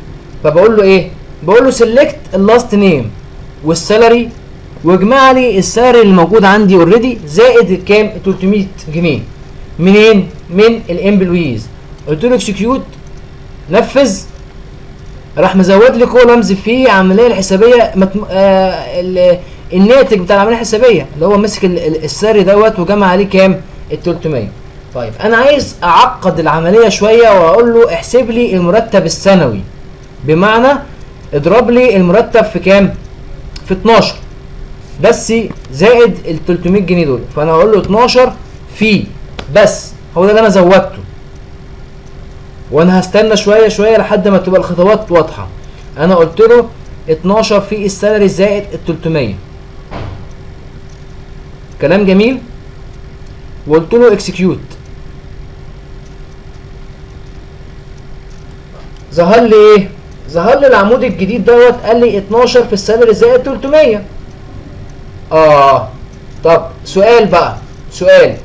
فبقول له ايه؟ بقول له select ال last name وال salary واجمع لي ال salary اللي موجود عندي already زائد كام؟ 300 جنيه. منين؟ من ال employees. قلت له execute، نفذ، راح مزود لي columns في عملية الحسابيه الناتج بتاع العملية الحسابيه اللي هو مسك ال salary دوت وجمع عليه كام؟ ال 300. طيب انا عايز اعقد العملية شوية واقول له احسب لي المرتب السنوي، بمعنى اضرب لي المرتب في كام؟ في 12 بس زائد ال 300 جنيه دول. فانا هقول له 12 في، بس هو ده اللي انا زودته، وانا هستنى شوية شوية لحد ما تبقى الخطوات واضحة. انا قلت له 12 في ال salary زائد ال 300، كلام جميل، وقلت له execute. ظهر لي ايه؟ ظهر لي العمود الجديد دوت، قال لي 12 في ال salary زائد 300. طب سؤال بقى، سؤال،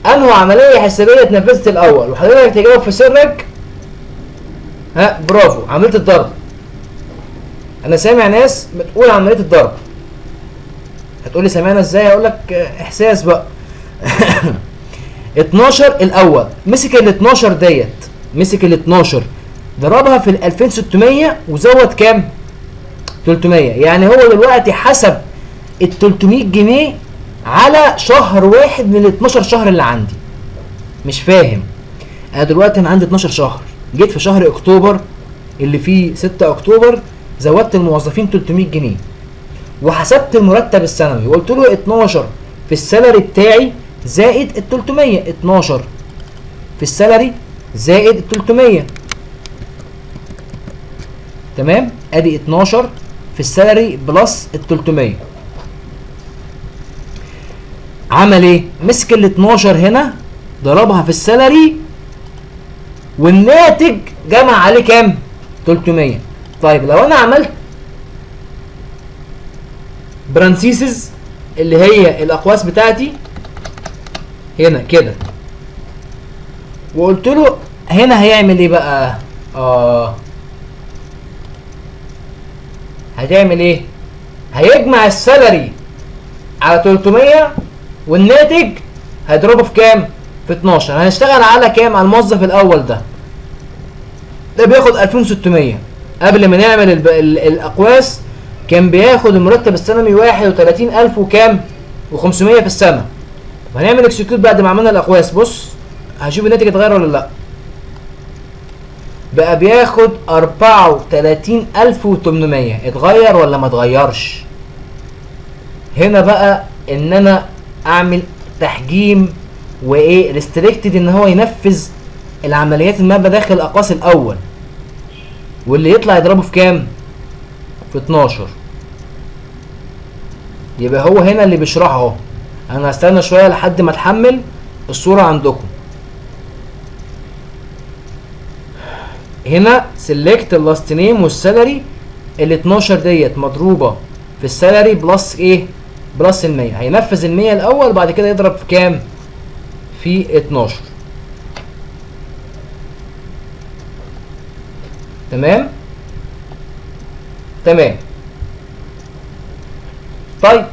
انه عملية حسابيه اتنفذت الاول؟ وحضرتك تجاوب في سرك. ها، برافو، عملية الضرب. انا سامع ناس بتقول عملية الضرب، هتقولي سامعنا ازاي؟ هقول لك احساس بقى. 12 الاول، مسك ال 12 ديت، مسك ال 12 ضربها في ال 2600 وزود كام؟ 300. يعني هو دلوقتي حسب ال 300 جنيه على شهر واحد من ال 12 شهر اللي عندي. مش فاهم؟ انا دلوقتي انا عندي 12 شهر، جيت في شهر اكتوبر اللي فيه 6 اكتوبر زودت الموظفين 300 جنيه وحسبت المرتب السنوي وقلت له 12 في ال salary بتاعي زائد ال 300، 12 في ال salary زائد ال 300، تمام؟ ادي 12 في ال salary plus ال 300. عمل ايه؟ مسك ال 12 هنا ضربها في ال salary والناتج جمع عليه كام؟ 300. طيب لو انا عملت parentheses اللي هي الاقواس بتاعتي هنا كده وقلت له هنا هيعمل ايه بقى؟ هتعمل ايه؟ هيجمع ال salary على 300 والناتج هيضربه في كام؟ في 12. هنشتغل على كام؟ على الموظف الاول ده، ده بياخد 2600. قبل ما نعمل الاقواس كان بياخد المرتب السنوي 31000 وكام؟ و500 في السنة. وهنعمل execute بعد ما عملنا الاقواس، بص هشوف الناتج اتغير ولا لا. بقى بياخد 34800. اتغير ولا ما اتغيرش؟ هنا بقى ان انا اعمل تحجيم وايه restricted ان هو ينفذ العمليات المبنى داخل الاقواس الاول، واللي يطلع يضربه في كام؟ في 12. يبقى هو هنا اللي بيشرحه اهو. انا هستنى شوية لحد ما اتحمل الصورة عندكم. هنا select ال last name وال salary، ال 12 ديت مضروبة في ال salary plus ايه؟ plus ال 100. هينفذ ال 100 الاول وبعد كده يضرب في كام؟ في 12. تمام تمام. طيب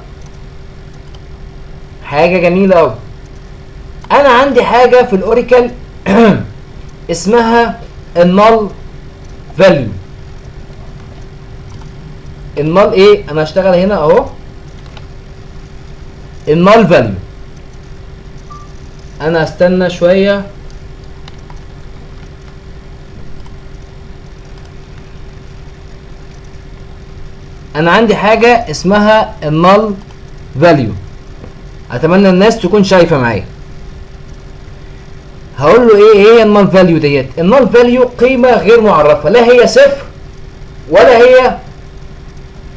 حاجة جميلة قوي، انا عندي حاجة في ال Oracle اسمها ال null value. ال null ايه؟ انا هشتغل هنا اهو ال null value. انا هستنى شوية. انا عندي حاجة اسمها ال null value، اتمنى الناس تكون شايفه معايا. هقول له ايه هي ال null value ديت؟ ال null value قيمة غير معرفة، لا هي صفر ولا هي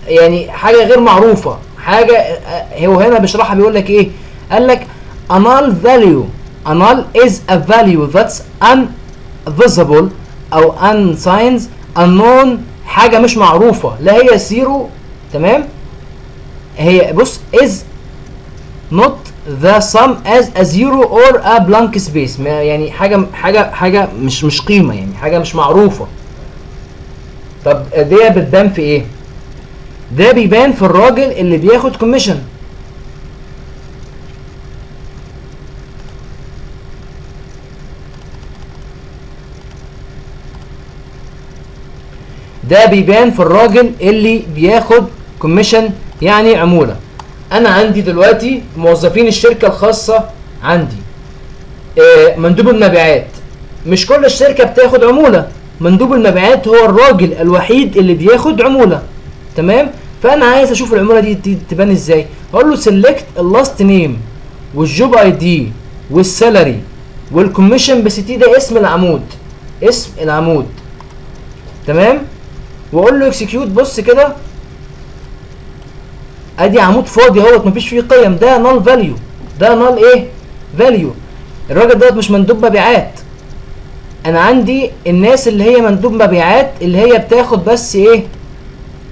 يعني حاجة غير معروفة. حاجة هو هنا بيشرحها بيقول لك ايه؟ قال لك a null value، a null is a value that's invisible او unsigned unknown، حاجة مش معروفة، لا هي zero، تمام؟ هي بص is not the sum as a zero or a blank space، يعني حاجة حاجة حاجة مش قيمة، يعني حاجة مش معروفة. طب دي بتبان في ايه؟ ده بيبان في الراجل اللي بياخد commission. ده بيبان في الراجل اللي بياخد commission، يعني عمولة. انا عندي دلوقتي موظفين الشركة الخاصة عندي مندوب المبيعات، مش كل الشركة بتاخد عمولة، مندوب المبيعات هو الراجل الوحيد اللي بياخد عمولة، تمام؟ فانا عايز اشوف العمولة دي تبان ازاي. هقول له select ال last name وال job ID وال salary وال commission PCT، ده اسم العمود، اسم العمود، تمام؟ واقول له execute. بص كده، ادي عمود فاضي اهوت مفيش فيه قيم، ده null value، ده null ايه؟ value. الراجل دوت مش مندوب مبيعات. انا عندي الناس اللي هي مندوب مبيعات اللي هي بتاخد بس ايه؟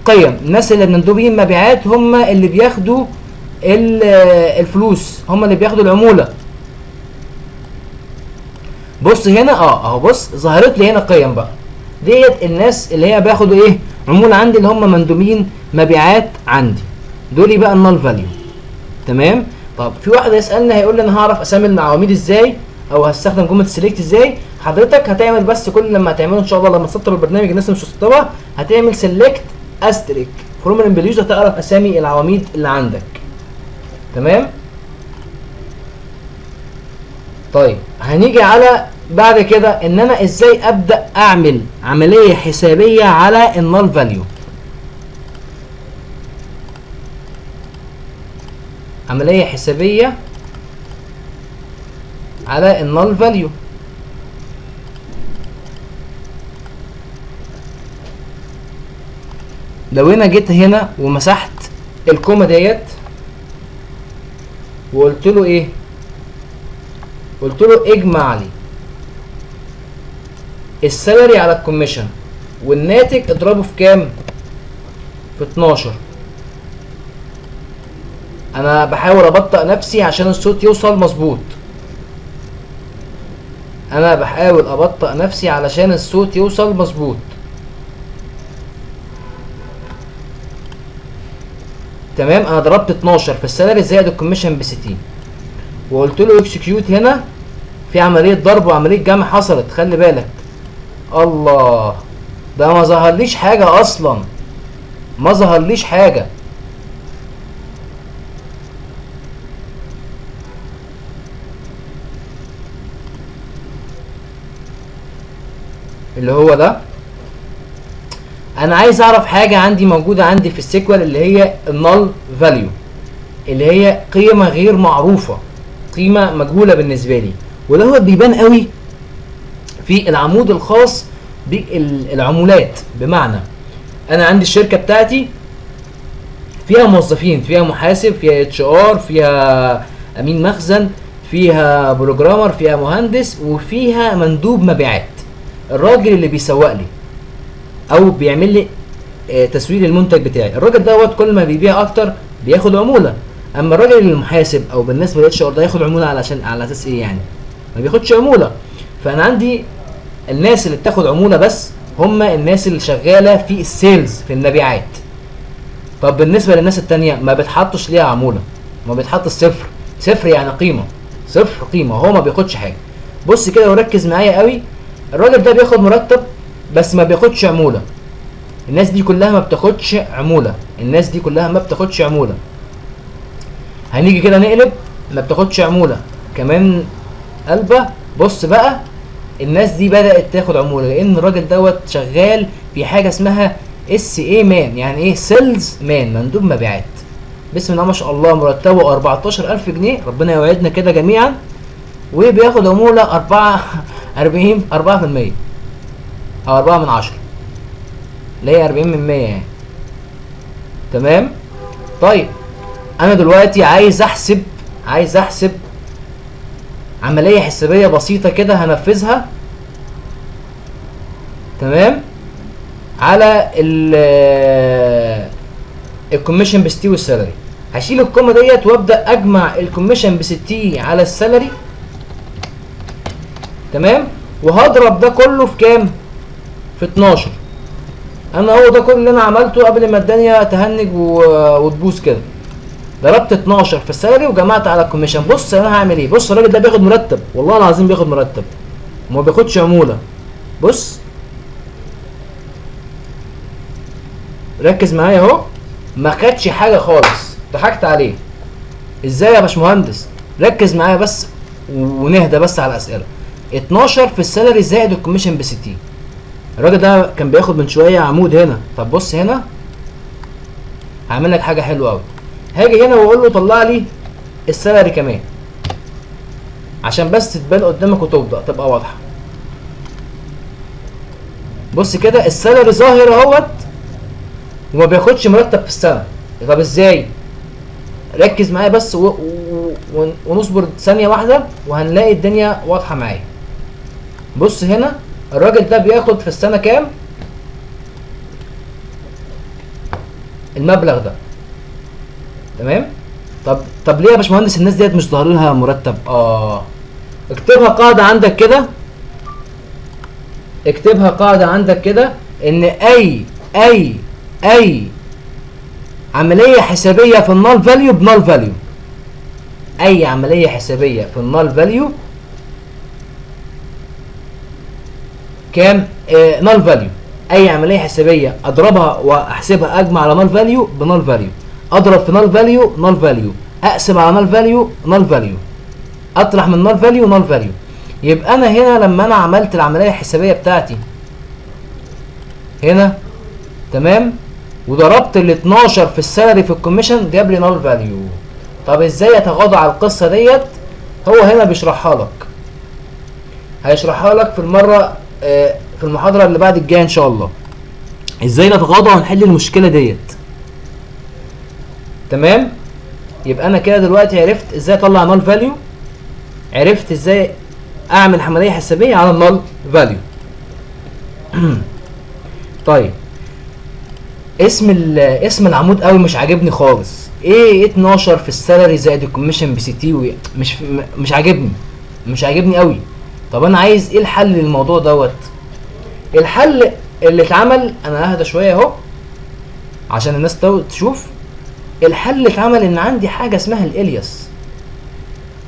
قيم. الناس اللي مندوبين مبيعات هم اللي بياخدوا الفلوس، هم اللي بياخدوا العمولة. بص هنا اهو، بص ظهرت لي هنا قيم بقى ديت الناس اللي هي بياخدوا ايه؟ عمولة عندي، اللي هم مندوبين مبيعات عندي، دول بقى ال null value، تمام؟ طب في واحد هيسالني هيقول لي انا هعرف اسامي العواميد ازاي، او هستخدم جملة select ازاي؟ حضرتك هتعمل بس كل لما هتعمله ان شاء الله لما تسطب البرنامج، الناس اللي مش مسطبه هتعمل select asterisk from ال employees، هتعرف اسامي العواميد اللي عندك، تمام؟ طيب هنيجي على بعد كده ان انا ازاي ابدا اعمل عملية حسابيه على ال null value. عملية حسابيه على ال null value. لو انا جيت هنا ومسحت ال comma ديت وقلت له ايه؟ قلت له اجمع لي ال salary على ال commission والناتج اضربه في كام؟ في 12. انا بحاول ابطئ نفسي عشان الصوت يوصل مظبوط. انا بحاول ابطئ نفسي علشان الصوت يوصل مظبوط. تمام، انا ضربت 12 في ال salary زائد ال commission ب 60، وقلت له execute. هنا في عملية ضرب وعملية جمع حصلت، خلي بالك. الله، ده ما ظهرليش حاجة اصلا، ما ظهرليش حاجة. اللي هو ده انا عايز اعرف حاجة عندي موجودة عندي في ال SQL اللي هي ال null value، اللي هي قيمة غير معروفة، قيمة مجهولة بالنسبة لي، وده هو بيبان قوي في العمود الخاص بالعمولات. بمعنى انا عندي الشركة بتاعتي فيها موظفين، فيها محاسب، فيها HR، فيها امين مخزن، فيها programmer، فيها مهندس، وفيها مندوب مبيعات، الراجل اللي بيسوق لي او بيعمل لي تسويق للمنتج بتاعي. الراجل دوت كل ما بيبيع اكتر بياخد عمولة. اما الراجل المحاسب او بالنسبة لل HR ده ياخد عمولة علشان على اساس ايه يعني؟ ما بياخدش عمولة. فانا عندي الناس اللي بتاخد عمولة بس هم الناس اللي شغالة في ال sales في المبيعات. طب بالنسبة للناس التانية ما بتحطش ليها عمولة، ما بيتحط صفر، صفر يعني قيمة، صفر قيمة، هو ما بياخدش حاجة. بص كده وركز معايا قوي، الراجل ده بياخد مرتب بس ما بياخدش عمولة. الناس دي كلها ما بتاخدش عمولة، الناس دي كلها ما بتاخدش عمولة. هنيجي كده نقلب، ما بتاخدش عمولة كمان قلبه. بص بقى الناس دي بدأت تاخد عمولة، لأن الراجل دوت شغال في حاجة اسمها SA man. يعني ايه؟ sales man، مندوب مبيعات. بسم الله ما شاء الله مرتبه 14000 جنيه، ربنا يوعدنا كده جميعا، وبياخد عمولة 44 4% أو 4 من 10، اللي هي 40 من 100 يعني. تمام؟ طيب أنا دلوقتي عايز أحسب، عايز أحسب عملية حسابية بسيطة كده هنفذها، تمام، على ال commission ب 60 وال salary. هشيل ال comma ديت وابدا اجمع ال commission ب 60 على ال salary، تمام، وهضرب ده كله في كام؟ في 12. انا هو ده كل اللي انا عملته قبل ما الدنيا تهنج وتبوظ كده. ضربت 12 في ال salary وجمعت على ال commission. بص انا هعمل ايه؟ بص الراجل ده بياخد مرتب، والله العظيم بياخد مرتب وما بياخدش عمولة. بص ركز معايا اهو، ما خدش حاجة خالص، ضحكت عليه. ازاي يا باشمهندس؟ ركز معايا بس ونهدى بس على الاسئلة. 12 في ال salary زائد ال commission ب 60. الراجل ده كان بياخد من شوية عمود هنا. طب بص هنا هعمل لك حاجة حلوة قوي. هاجي هنا واقول له طلع لي ال salary كمان عشان بس تبان قدامك وتبدا تبقى واضحة. بص كده ال salary ظاهر اهوت وما بياخدش مرتب في السنة. طب ازاي؟ ركز معايا بس ونصبر ثانية واحدة وهنلاقي الدنيا واضحة معايا. بص هنا الراجل ده بياخد في السنة كام؟ المبلغ ده، تمام؟ طب ليه يا باشمهندس الناس ديت مش ظاهر لها مرتب؟ اكتبها قاعدة عندك كده، اكتبها قاعدة عندك كده، ان اي اي اي عملية حسابيه في ال null value ب null value. اي عملية حسابيه في ال null value كام؟ null value. اي عملية حسابيه اضربها واحسبها اجمع على null value ب null value، اضرب في null value null value، اقسم على null value null value، اطرح من null value null value. يبقى انا هنا لما انا عملت العملية الحسابيه بتاعتي هنا، تمام، وضربت ال 12 في ال salary في ال commission جاب لي null value. طب ازاي اتغاضى على القصة ديت؟ هو هنا بيشرحها لك، هيشرحها لك في المرة في المحاضرة اللي بعد الجاية ان شاء الله، ازاي نتغاضى ونحل المشكلة ديت. تمام؟ يبقى انا كده دلوقتي عرفت ازاي اطلع null value، عرفت ازاي اعمل عملية حسابيه على ال null value. طيب اسم العمود قوي مش عاجبني خالص. ايه 12 في ال salary زائد ال commission ب 60؟ مش عاجبني، مش عاجبني قوي. طب انا عايز ايه الحل للموضوع دوت؟ الحل اللي اتعمل، انا اهدى شوية اهو عشان الناس تشوف. الحل اللي اتعمل ان عندي حاجة اسمها ال alias.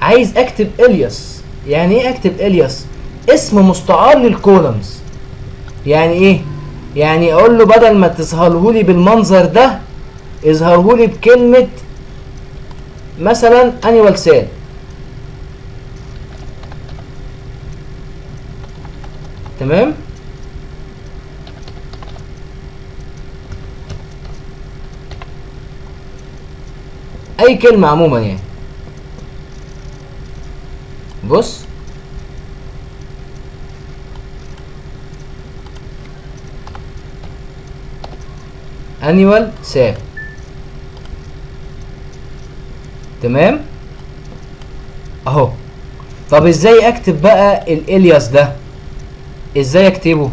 عايز اكتب alias. يعني ايه اكتب alias؟ اسم مستعار لل columns. يعني ايه؟ يعني اقول له بدل ما تظهرهولي بالمنظر ده اظهرهولي بكلمه مثلا annual sal. تمام؟ اي كلمة عموما يعني. بص annual sal، تمام اهو. طب ازاي اكتب بقى ال alias ده؟ ازاي اكتبه؟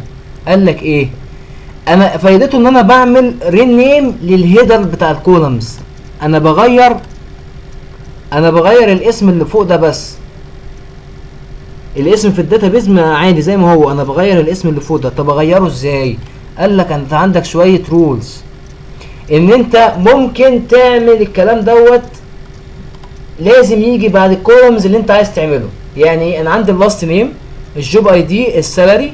قال لك ايه؟ انا فايدته ان انا بعمل rename لل header بتاع ال columns. انا بغير الاسم اللي فوق ده بس. الاسم في ال database ما عادي زي ما هو، انا بغير الاسم اللي فوق ده. طب اغيره ازاي؟ قال لك انت عندك شوية rules ان انت ممكن تعمل الكلام دوت، لازم يجي بعد ال columns اللي انت عايز تعمله. يعني انا عندي ال last name، ال job ID، ال salary،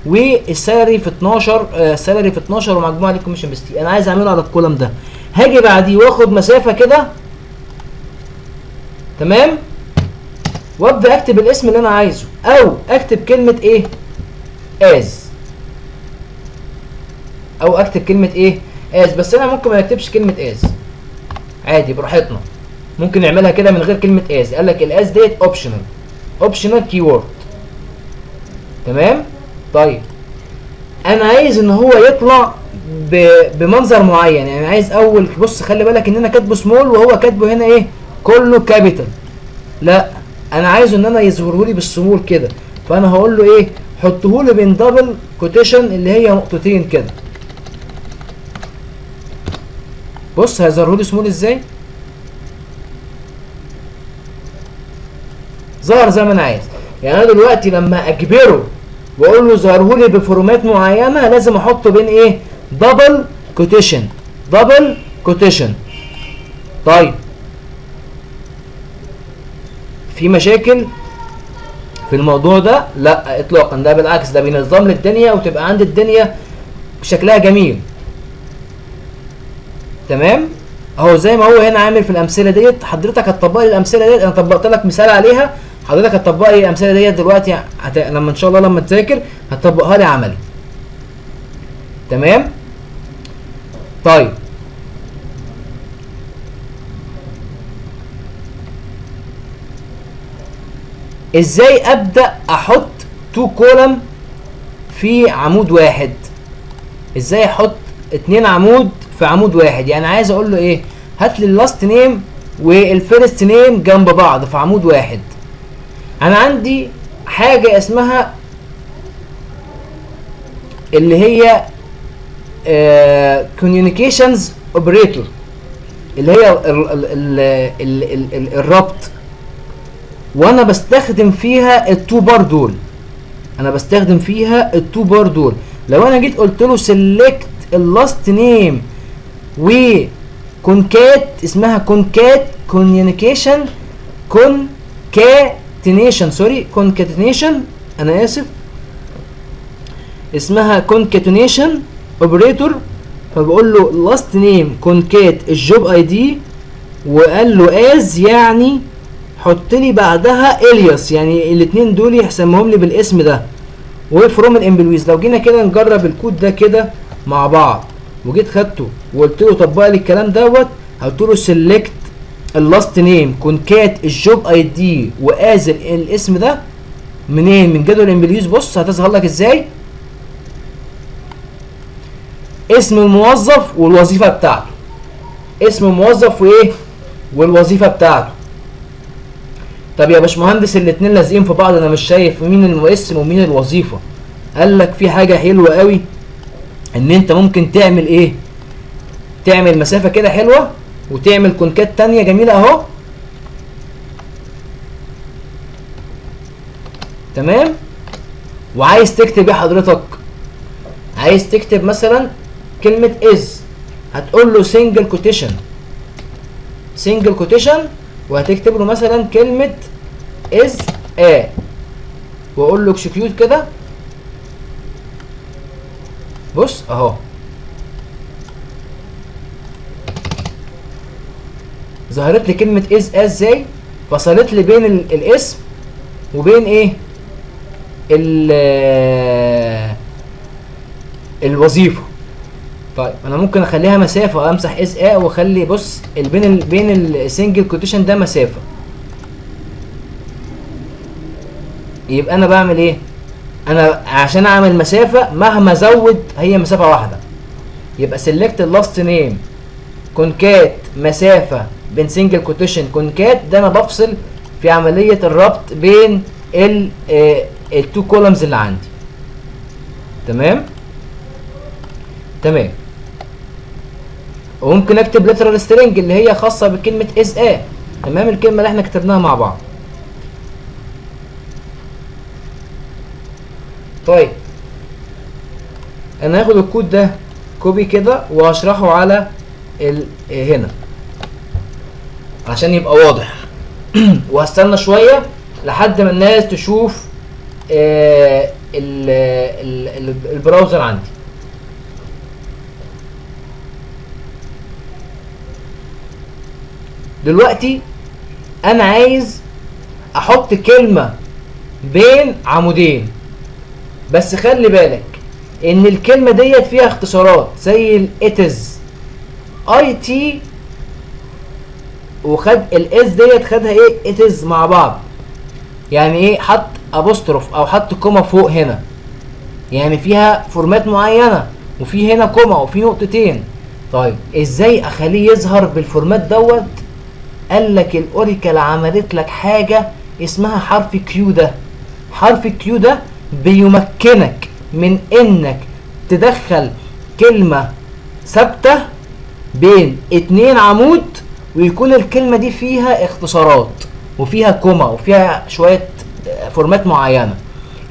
وال salary في 12، ال salary في 12 ومجموع ال commission بس. انا عايز اعمله على ال column ده، هاجي بعديه واخد مسافة كده، تمام، وابدا اكتب الاسم اللي انا عايزه، او اكتب كلمة ايه as، او اكتب كلمة ايه as. بس انا ممكن ما اكتبش كلمة as عادي براحتنا، ممكن نعملها كده من غير كلمة as. قال لك ال as ديت optional، optional keyword، تمام. طيب انا عايز ان هو يطلع بمنظر معين، يعني عايز اول، بص خلي بالك ان انا كاتبه small وهو كاتبه هنا ايه كله capital، لا انا عايزه ان انا يظهره لي بال small كده، فانا هقول له ايه، حطه لي بين double quotation اللي هي نقطتين كده. بص هيظهره لي small ازاي، ظهر زي ما انا عايز. يعني انا دلوقتي لما اجبره واقول له ظهره لي ب format معينة لازم احطه بين ايه، double quotation، double quotation. طيب في مشاكل في الموضوع ده؟ لا اطلاقا، ده بالعكس ده بينظم لي الدنيا وتبقى عند الدنيا شكلها جميل، تمام. اهو زي ما هو هنا عامل في الامثلة ديت. حضرتك هتطبق لي الامثلة ديت، انا طبقت لك مثال عليها، حضرتك هتطبق لي الامثلة ديت دلوقتي لما ان شاء الله لما تذاكر هتطبقها لي عملي، تمام. طيب ازاي ابدا احط two column في عمود واحد؟ ازاي احط اتنين عمود في عمود واحد؟ يعني عايز اقول له ايه، هات لي ال last name وال first name جنب بعض في عمود واحد. انا عندي حاجة اسمها اللي هي concatenations operator، اللي هي ال ال ال ال ال الربط، وانا بستخدم فيها ال two bar دول. انا بستخدم فيها ال two bar دول. لو انا جيت قلت له select ال last name و concat، اسمها concat communication، concatenation، sorry concatenation، انا اسف، اسمها concatenation operator. فبقول له last name concat ال job ID، وقال له as، يعني حط لي بعدها alias، يعني الاثنين دول يسميهم لي بالاسم ده، و from ال employees. لو جينا كده نجرب الكود ده كده مع بعض، وجيت خدته وقلت له طبق لي الكلام دوت، قلت له select ال last name concat ال job ID و as الاسم ده منين؟ من جدول ال employees. بص هتظهر لك ازاي اسم الموظف والوظيفة بتاعته، اسم الموظف وايه والوظيفة بتاعته. طب يا باشمهندس الاتنين لازقين في بعض، انا مش شايف مين الاسم ومين الوظيفة. قال لك في حاجة حلوة قوي، ان انت ممكن تعمل ايه، تعمل مسافة كده حلوة وتعمل concat تانية جميلة اهو، تمام. وعايز تكتب ايه حضرتك؟ عايز تكتب مثلا كلمة is، هتقول له single quotation، single quotation، وهتكتب له مثلا كلمة is a، واقول له execute كده. بص اهو ظهرت لي كلمة is a ازاي، فصلت لي بين الاسم وبين ايه الوظيفة. طيب انا ممكن اخليها مسافة، امسح is a واخلي بص بين ال single quotation ده مسافة. يبقى انا بعمل ايه؟ انا عشان اعمل مسافة مهما ازود هي مسافة واحدة، يبقى select ال last name concat مسافة بين single quotation concat، ده انا بفصل في عملية الربط بين ال two columns اللي عندي. تمام تمام. وممكن اكتب literal string اللي هي خاصة بكلمه is a، تمام، الكلمة اللي احنا كتبناها مع بعض. طيب انا هاخد الكود ده copy كده وهشرحه على هنا عشان يبقى واضح. وهستنى شوية لحد ما الناس تشوف ال browser عندي. دلوقتي انا عايز احط كلمة بين عمودين، بس خلي بالك ان الكلمة ديت فيها اختصارات زي ال it's I T، وخد ال S ديت خدها ايه it's مع بعض، يعني ايه حط apostrophe او حط comma فوق هنا، يعني فيها format معينة وفي هنا comma وفي نقطتين. طيب ازاي اخليه يظهر بال format دوت؟ قال لك ال Oracle عملت لك حاجة اسمها حرف Q. ده حرف Q ده بيمكنك من انك تدخل كلمة ثابتة بين اتنين عمود، ويكون الكلمة دي فيها اختصارات وفيها comma وفيها شوية format معينة.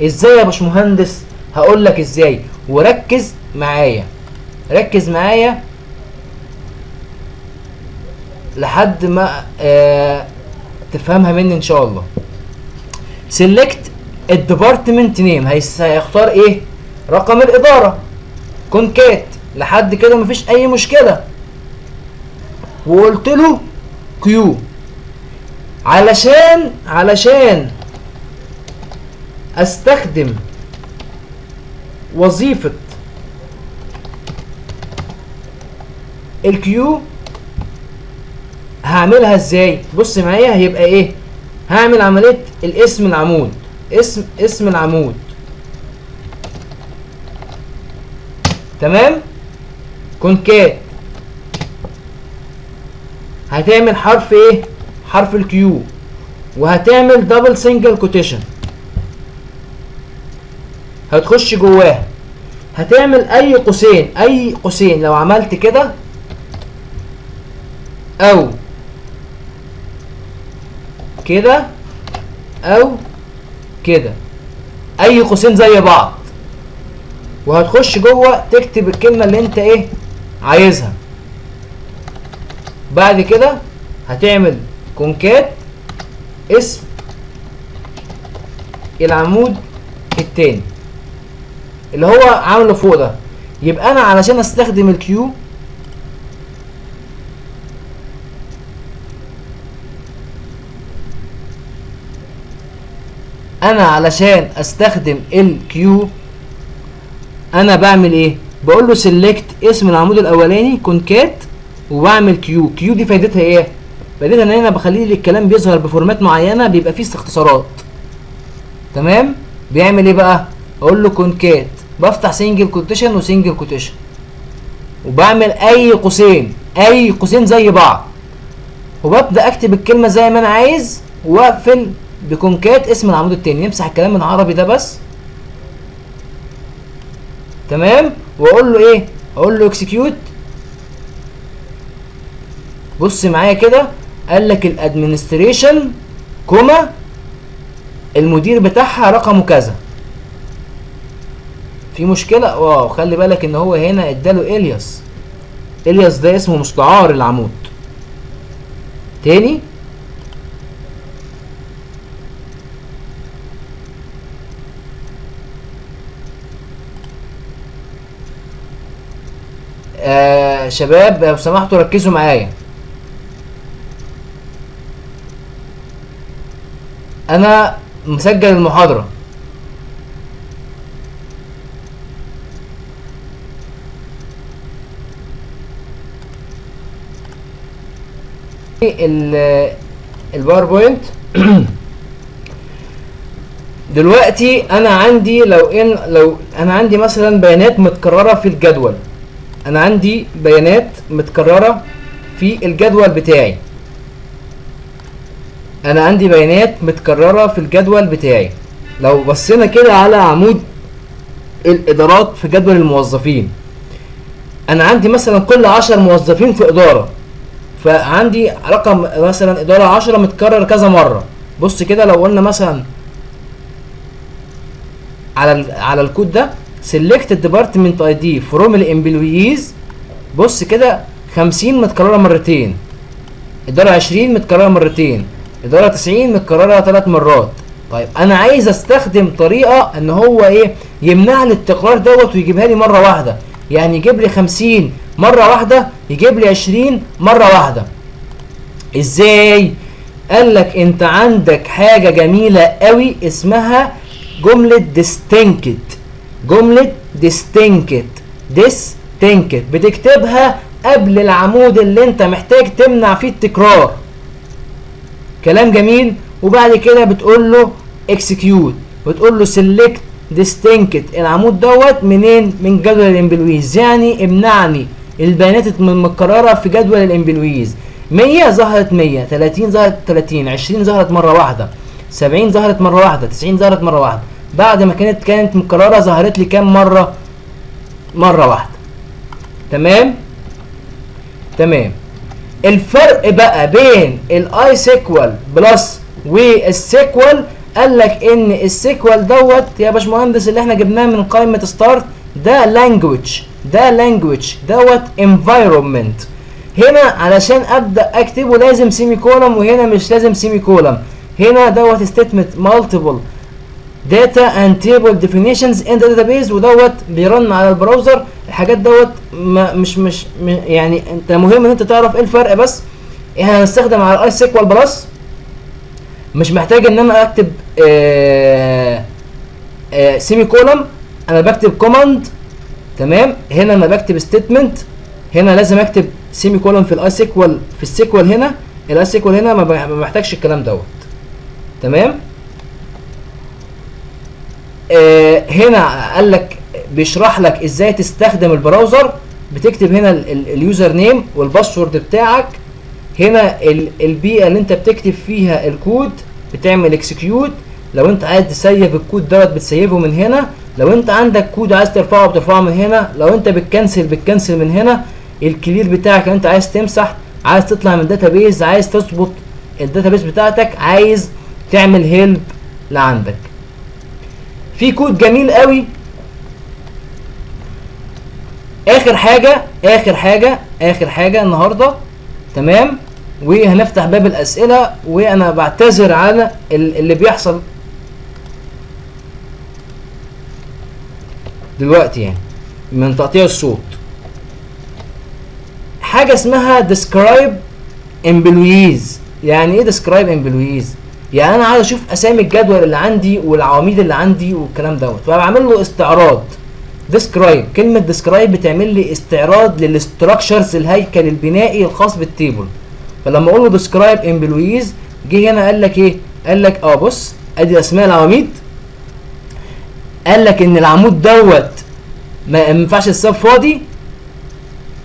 ازاي يا باشمهندس؟ هقول لك ازاي، وركز معايا، ركز معايا لحد ما تفهمها مني ان شاء الله. select ال department name، هيختار ايه؟ رقم الادارة concat، لحد كده مفيش اي مشكلة. وقلت له Q علشان استخدم وظيفة ال Q. هعملها ازاي؟ بص معايا، هيبقى ايه؟ هعمل عملية الاسم العمود، اسم العمود، تمام؟ concat هتعمل حرف ايه؟ حرف ال Q، وهتعمل double single quotation هتخش جواها، هتعمل اي قوسين، اي قوسين. لو عملت كده او كده او كده، اي قوسين زي بعض، وهتخش جوه تكتب الكلمة اللي انت ايه عايزها. بعد كده هتعمل concat اسم العمود التاني اللي هو عامله فوق ده. يبقى انا علشان استخدم ال Q انا علشان استخدم ال Q انا بعمل ايه؟ بقول له select اسم العمود الاولاني concat وبعمل Q. Q دي فايدتها ايه؟ فايدتها ان انا بخليه الكلام بيظهر ب format معينة، بيبقى فيه اختصارات، تمام؟ بيعمل ايه بقى؟ اقول له concat، بفتح single quotation و single quotation، وبعمل اي قوسين، اي قوسين زي بعض، وببدا اكتب الكلمة زي ما انا عايز، واقفل ب concat اسم العمود التاني. نمسح الكلام العربي ده بس، تمام؟ واقول له ايه؟ اقول له execute. بص معايا كده، قال لك ال administration comma المدير بتاعها رقمه كذا. في مشكلة؟ wow، خلي بالك ان هو هنا اداله alias. alias ده اسمه مستعار العمود. تاني شباب لو سمحتوا ركزوا معايا. انا مسجل المحاضرة. ال PowerPoint دلوقتي انا عندي لو انا عندي مثلا بيانات متكررة في الجدول، انا عندي بيانات متكررة في الجدول بتاعي، انا عندي بيانات متكررة في الجدول بتاعي. لو بصينا كده على عمود الادارات في جدول الموظفين، انا عندي مثلا كل 10 موظفين في ادارة، فعندي رقم مثلا ادارة 10 متكرر كذا مرة. بص كده، لو قلنا مثلا على الكود ده، select department ID from ال employees. بص كده 50 متكررة مرتين، ادارة 20 متكررة مرتين، ادارة 90 متكررة 3 مرات. طيب انا عايز استخدم طريقه ان هو ايه، يمنع لي التكرار دوت ويجيبها لي مرة واحدة، يعني يجيب لي 50 مرة واحدة، يجيب لي 20 مرة واحدة. ازاي؟ قال لك انت عندك حاجة جميلة قوي اسمها جملة distinct. جملة distinct، distinct بتكتبها قبل العمود اللي انت محتاج تمنع فيه التكرار. كلام جميل. وبعد كده بتقول له execute، بتقول له select distinct العمود دوت منين؟ من جدول ال employees، يعني امنعني البيانات المتكررة في جدول ال employees. 100 ظهرت 100، 30 ظهرت 30، 20 ظهرت مرة واحدة، 70 ظهرت مرة واحدة، 90 ظهرت مرة واحدة. بعد ما كانت مكررة ظهرت لي كام مرة؟ مرة واحدة. تمام؟ تمام. الفرق بقى بين ال iSQL Plus وال SQL، قال لك ان ال SQL دوت يا باشمهندس اللي احنا جبناه من قائمة start ده language، ده language دوت environment. هنا علشان ابدا اكتبه لازم semicolon، وهنا مش لازم semicolon. هنا دوت statement multiple data and table definitions in database، ودوت بي run على ال browser. الحاجات دوت ما مش مش يعني انت مهم ان انت تعرف ايه الفرق. بس احنا هنستخدم على ال iSQL Plus، مش محتاج ان انا اكتب semicolon، انا بكتب command. تمام. هنا انا بكتب statement، هنا لازم اكتب semicolon في ال iSQL. في ال SQL هنا، ال iSQL هنا ما بحتاجش الكلام دوت. تمام. هنا قال لك بيشرح لك ازاي تستخدم ال browser. بتكتب هنا ال username وال password بتاعك. هنا البيئة اللي انت بتكتب فيها الكود، بتعمل execute. لو انت عايز تسيف الكود دوت بتسيفه من هنا، لو انت عندك كود عايز ترفعه بترفعه من هنا، لو انت بت cancel بت cancel من هنا. ال clear بتاعك لو انت عايز تمسح، عايز تطلع من database، عايز تظبط ال database بتاعتك، عايز تعمل help لعندك. في كود جميل قوي. اخر حاجة، اخر حاجة، اخر حاجة النهارده. تمام. وهنفتح باب الاسئلة، وانا بعتذر على اللي بيحصل دلوقتي يعني من تقطيع الصوت. حاجة اسمها describe employees. يعني ايه describe employees؟ يعني انا عايز اشوف اسامي الجدول اللي عندي والعواميد اللي عندي والكلام دوت، فبعمل له استعراض. describe، كلمة describe بتعمل لي استعراض لل structures، الهيكل البنائي الخاص بال table. فلما اقول له describe employees، جه هنا قال لك ايه؟ قال لك بص ادي اسماء العواميد. قال لك ان العمود دوت ما ينفعش الساب فاضي.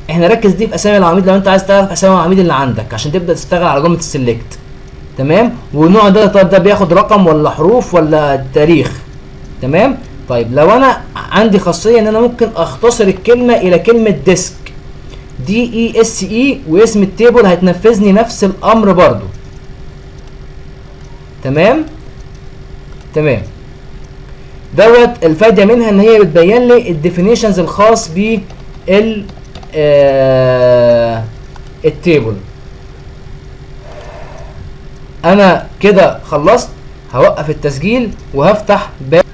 احنا ركز دي في اسامي العواميد لو انت عايز تعرف اسامي العواميد اللي عندك عشان تبدا تشتغل على جملة ال select. تمام. ونوع ده، طيب ده بياخد رقم ولا حروف ولا تاريخ؟ تمام. طيب لو انا عندي خاصية ان انا ممكن اختصر الكلمة الى كلمة desc، D E S E، واسم ال table هتنفذني نفس الامر برضو. تمام. تمام. دوت الفايدة منها ان هي بتبين لي ال definitions الخاص بال ال table. انا كده خلصت، هوقف التسجيل وهفتح باب.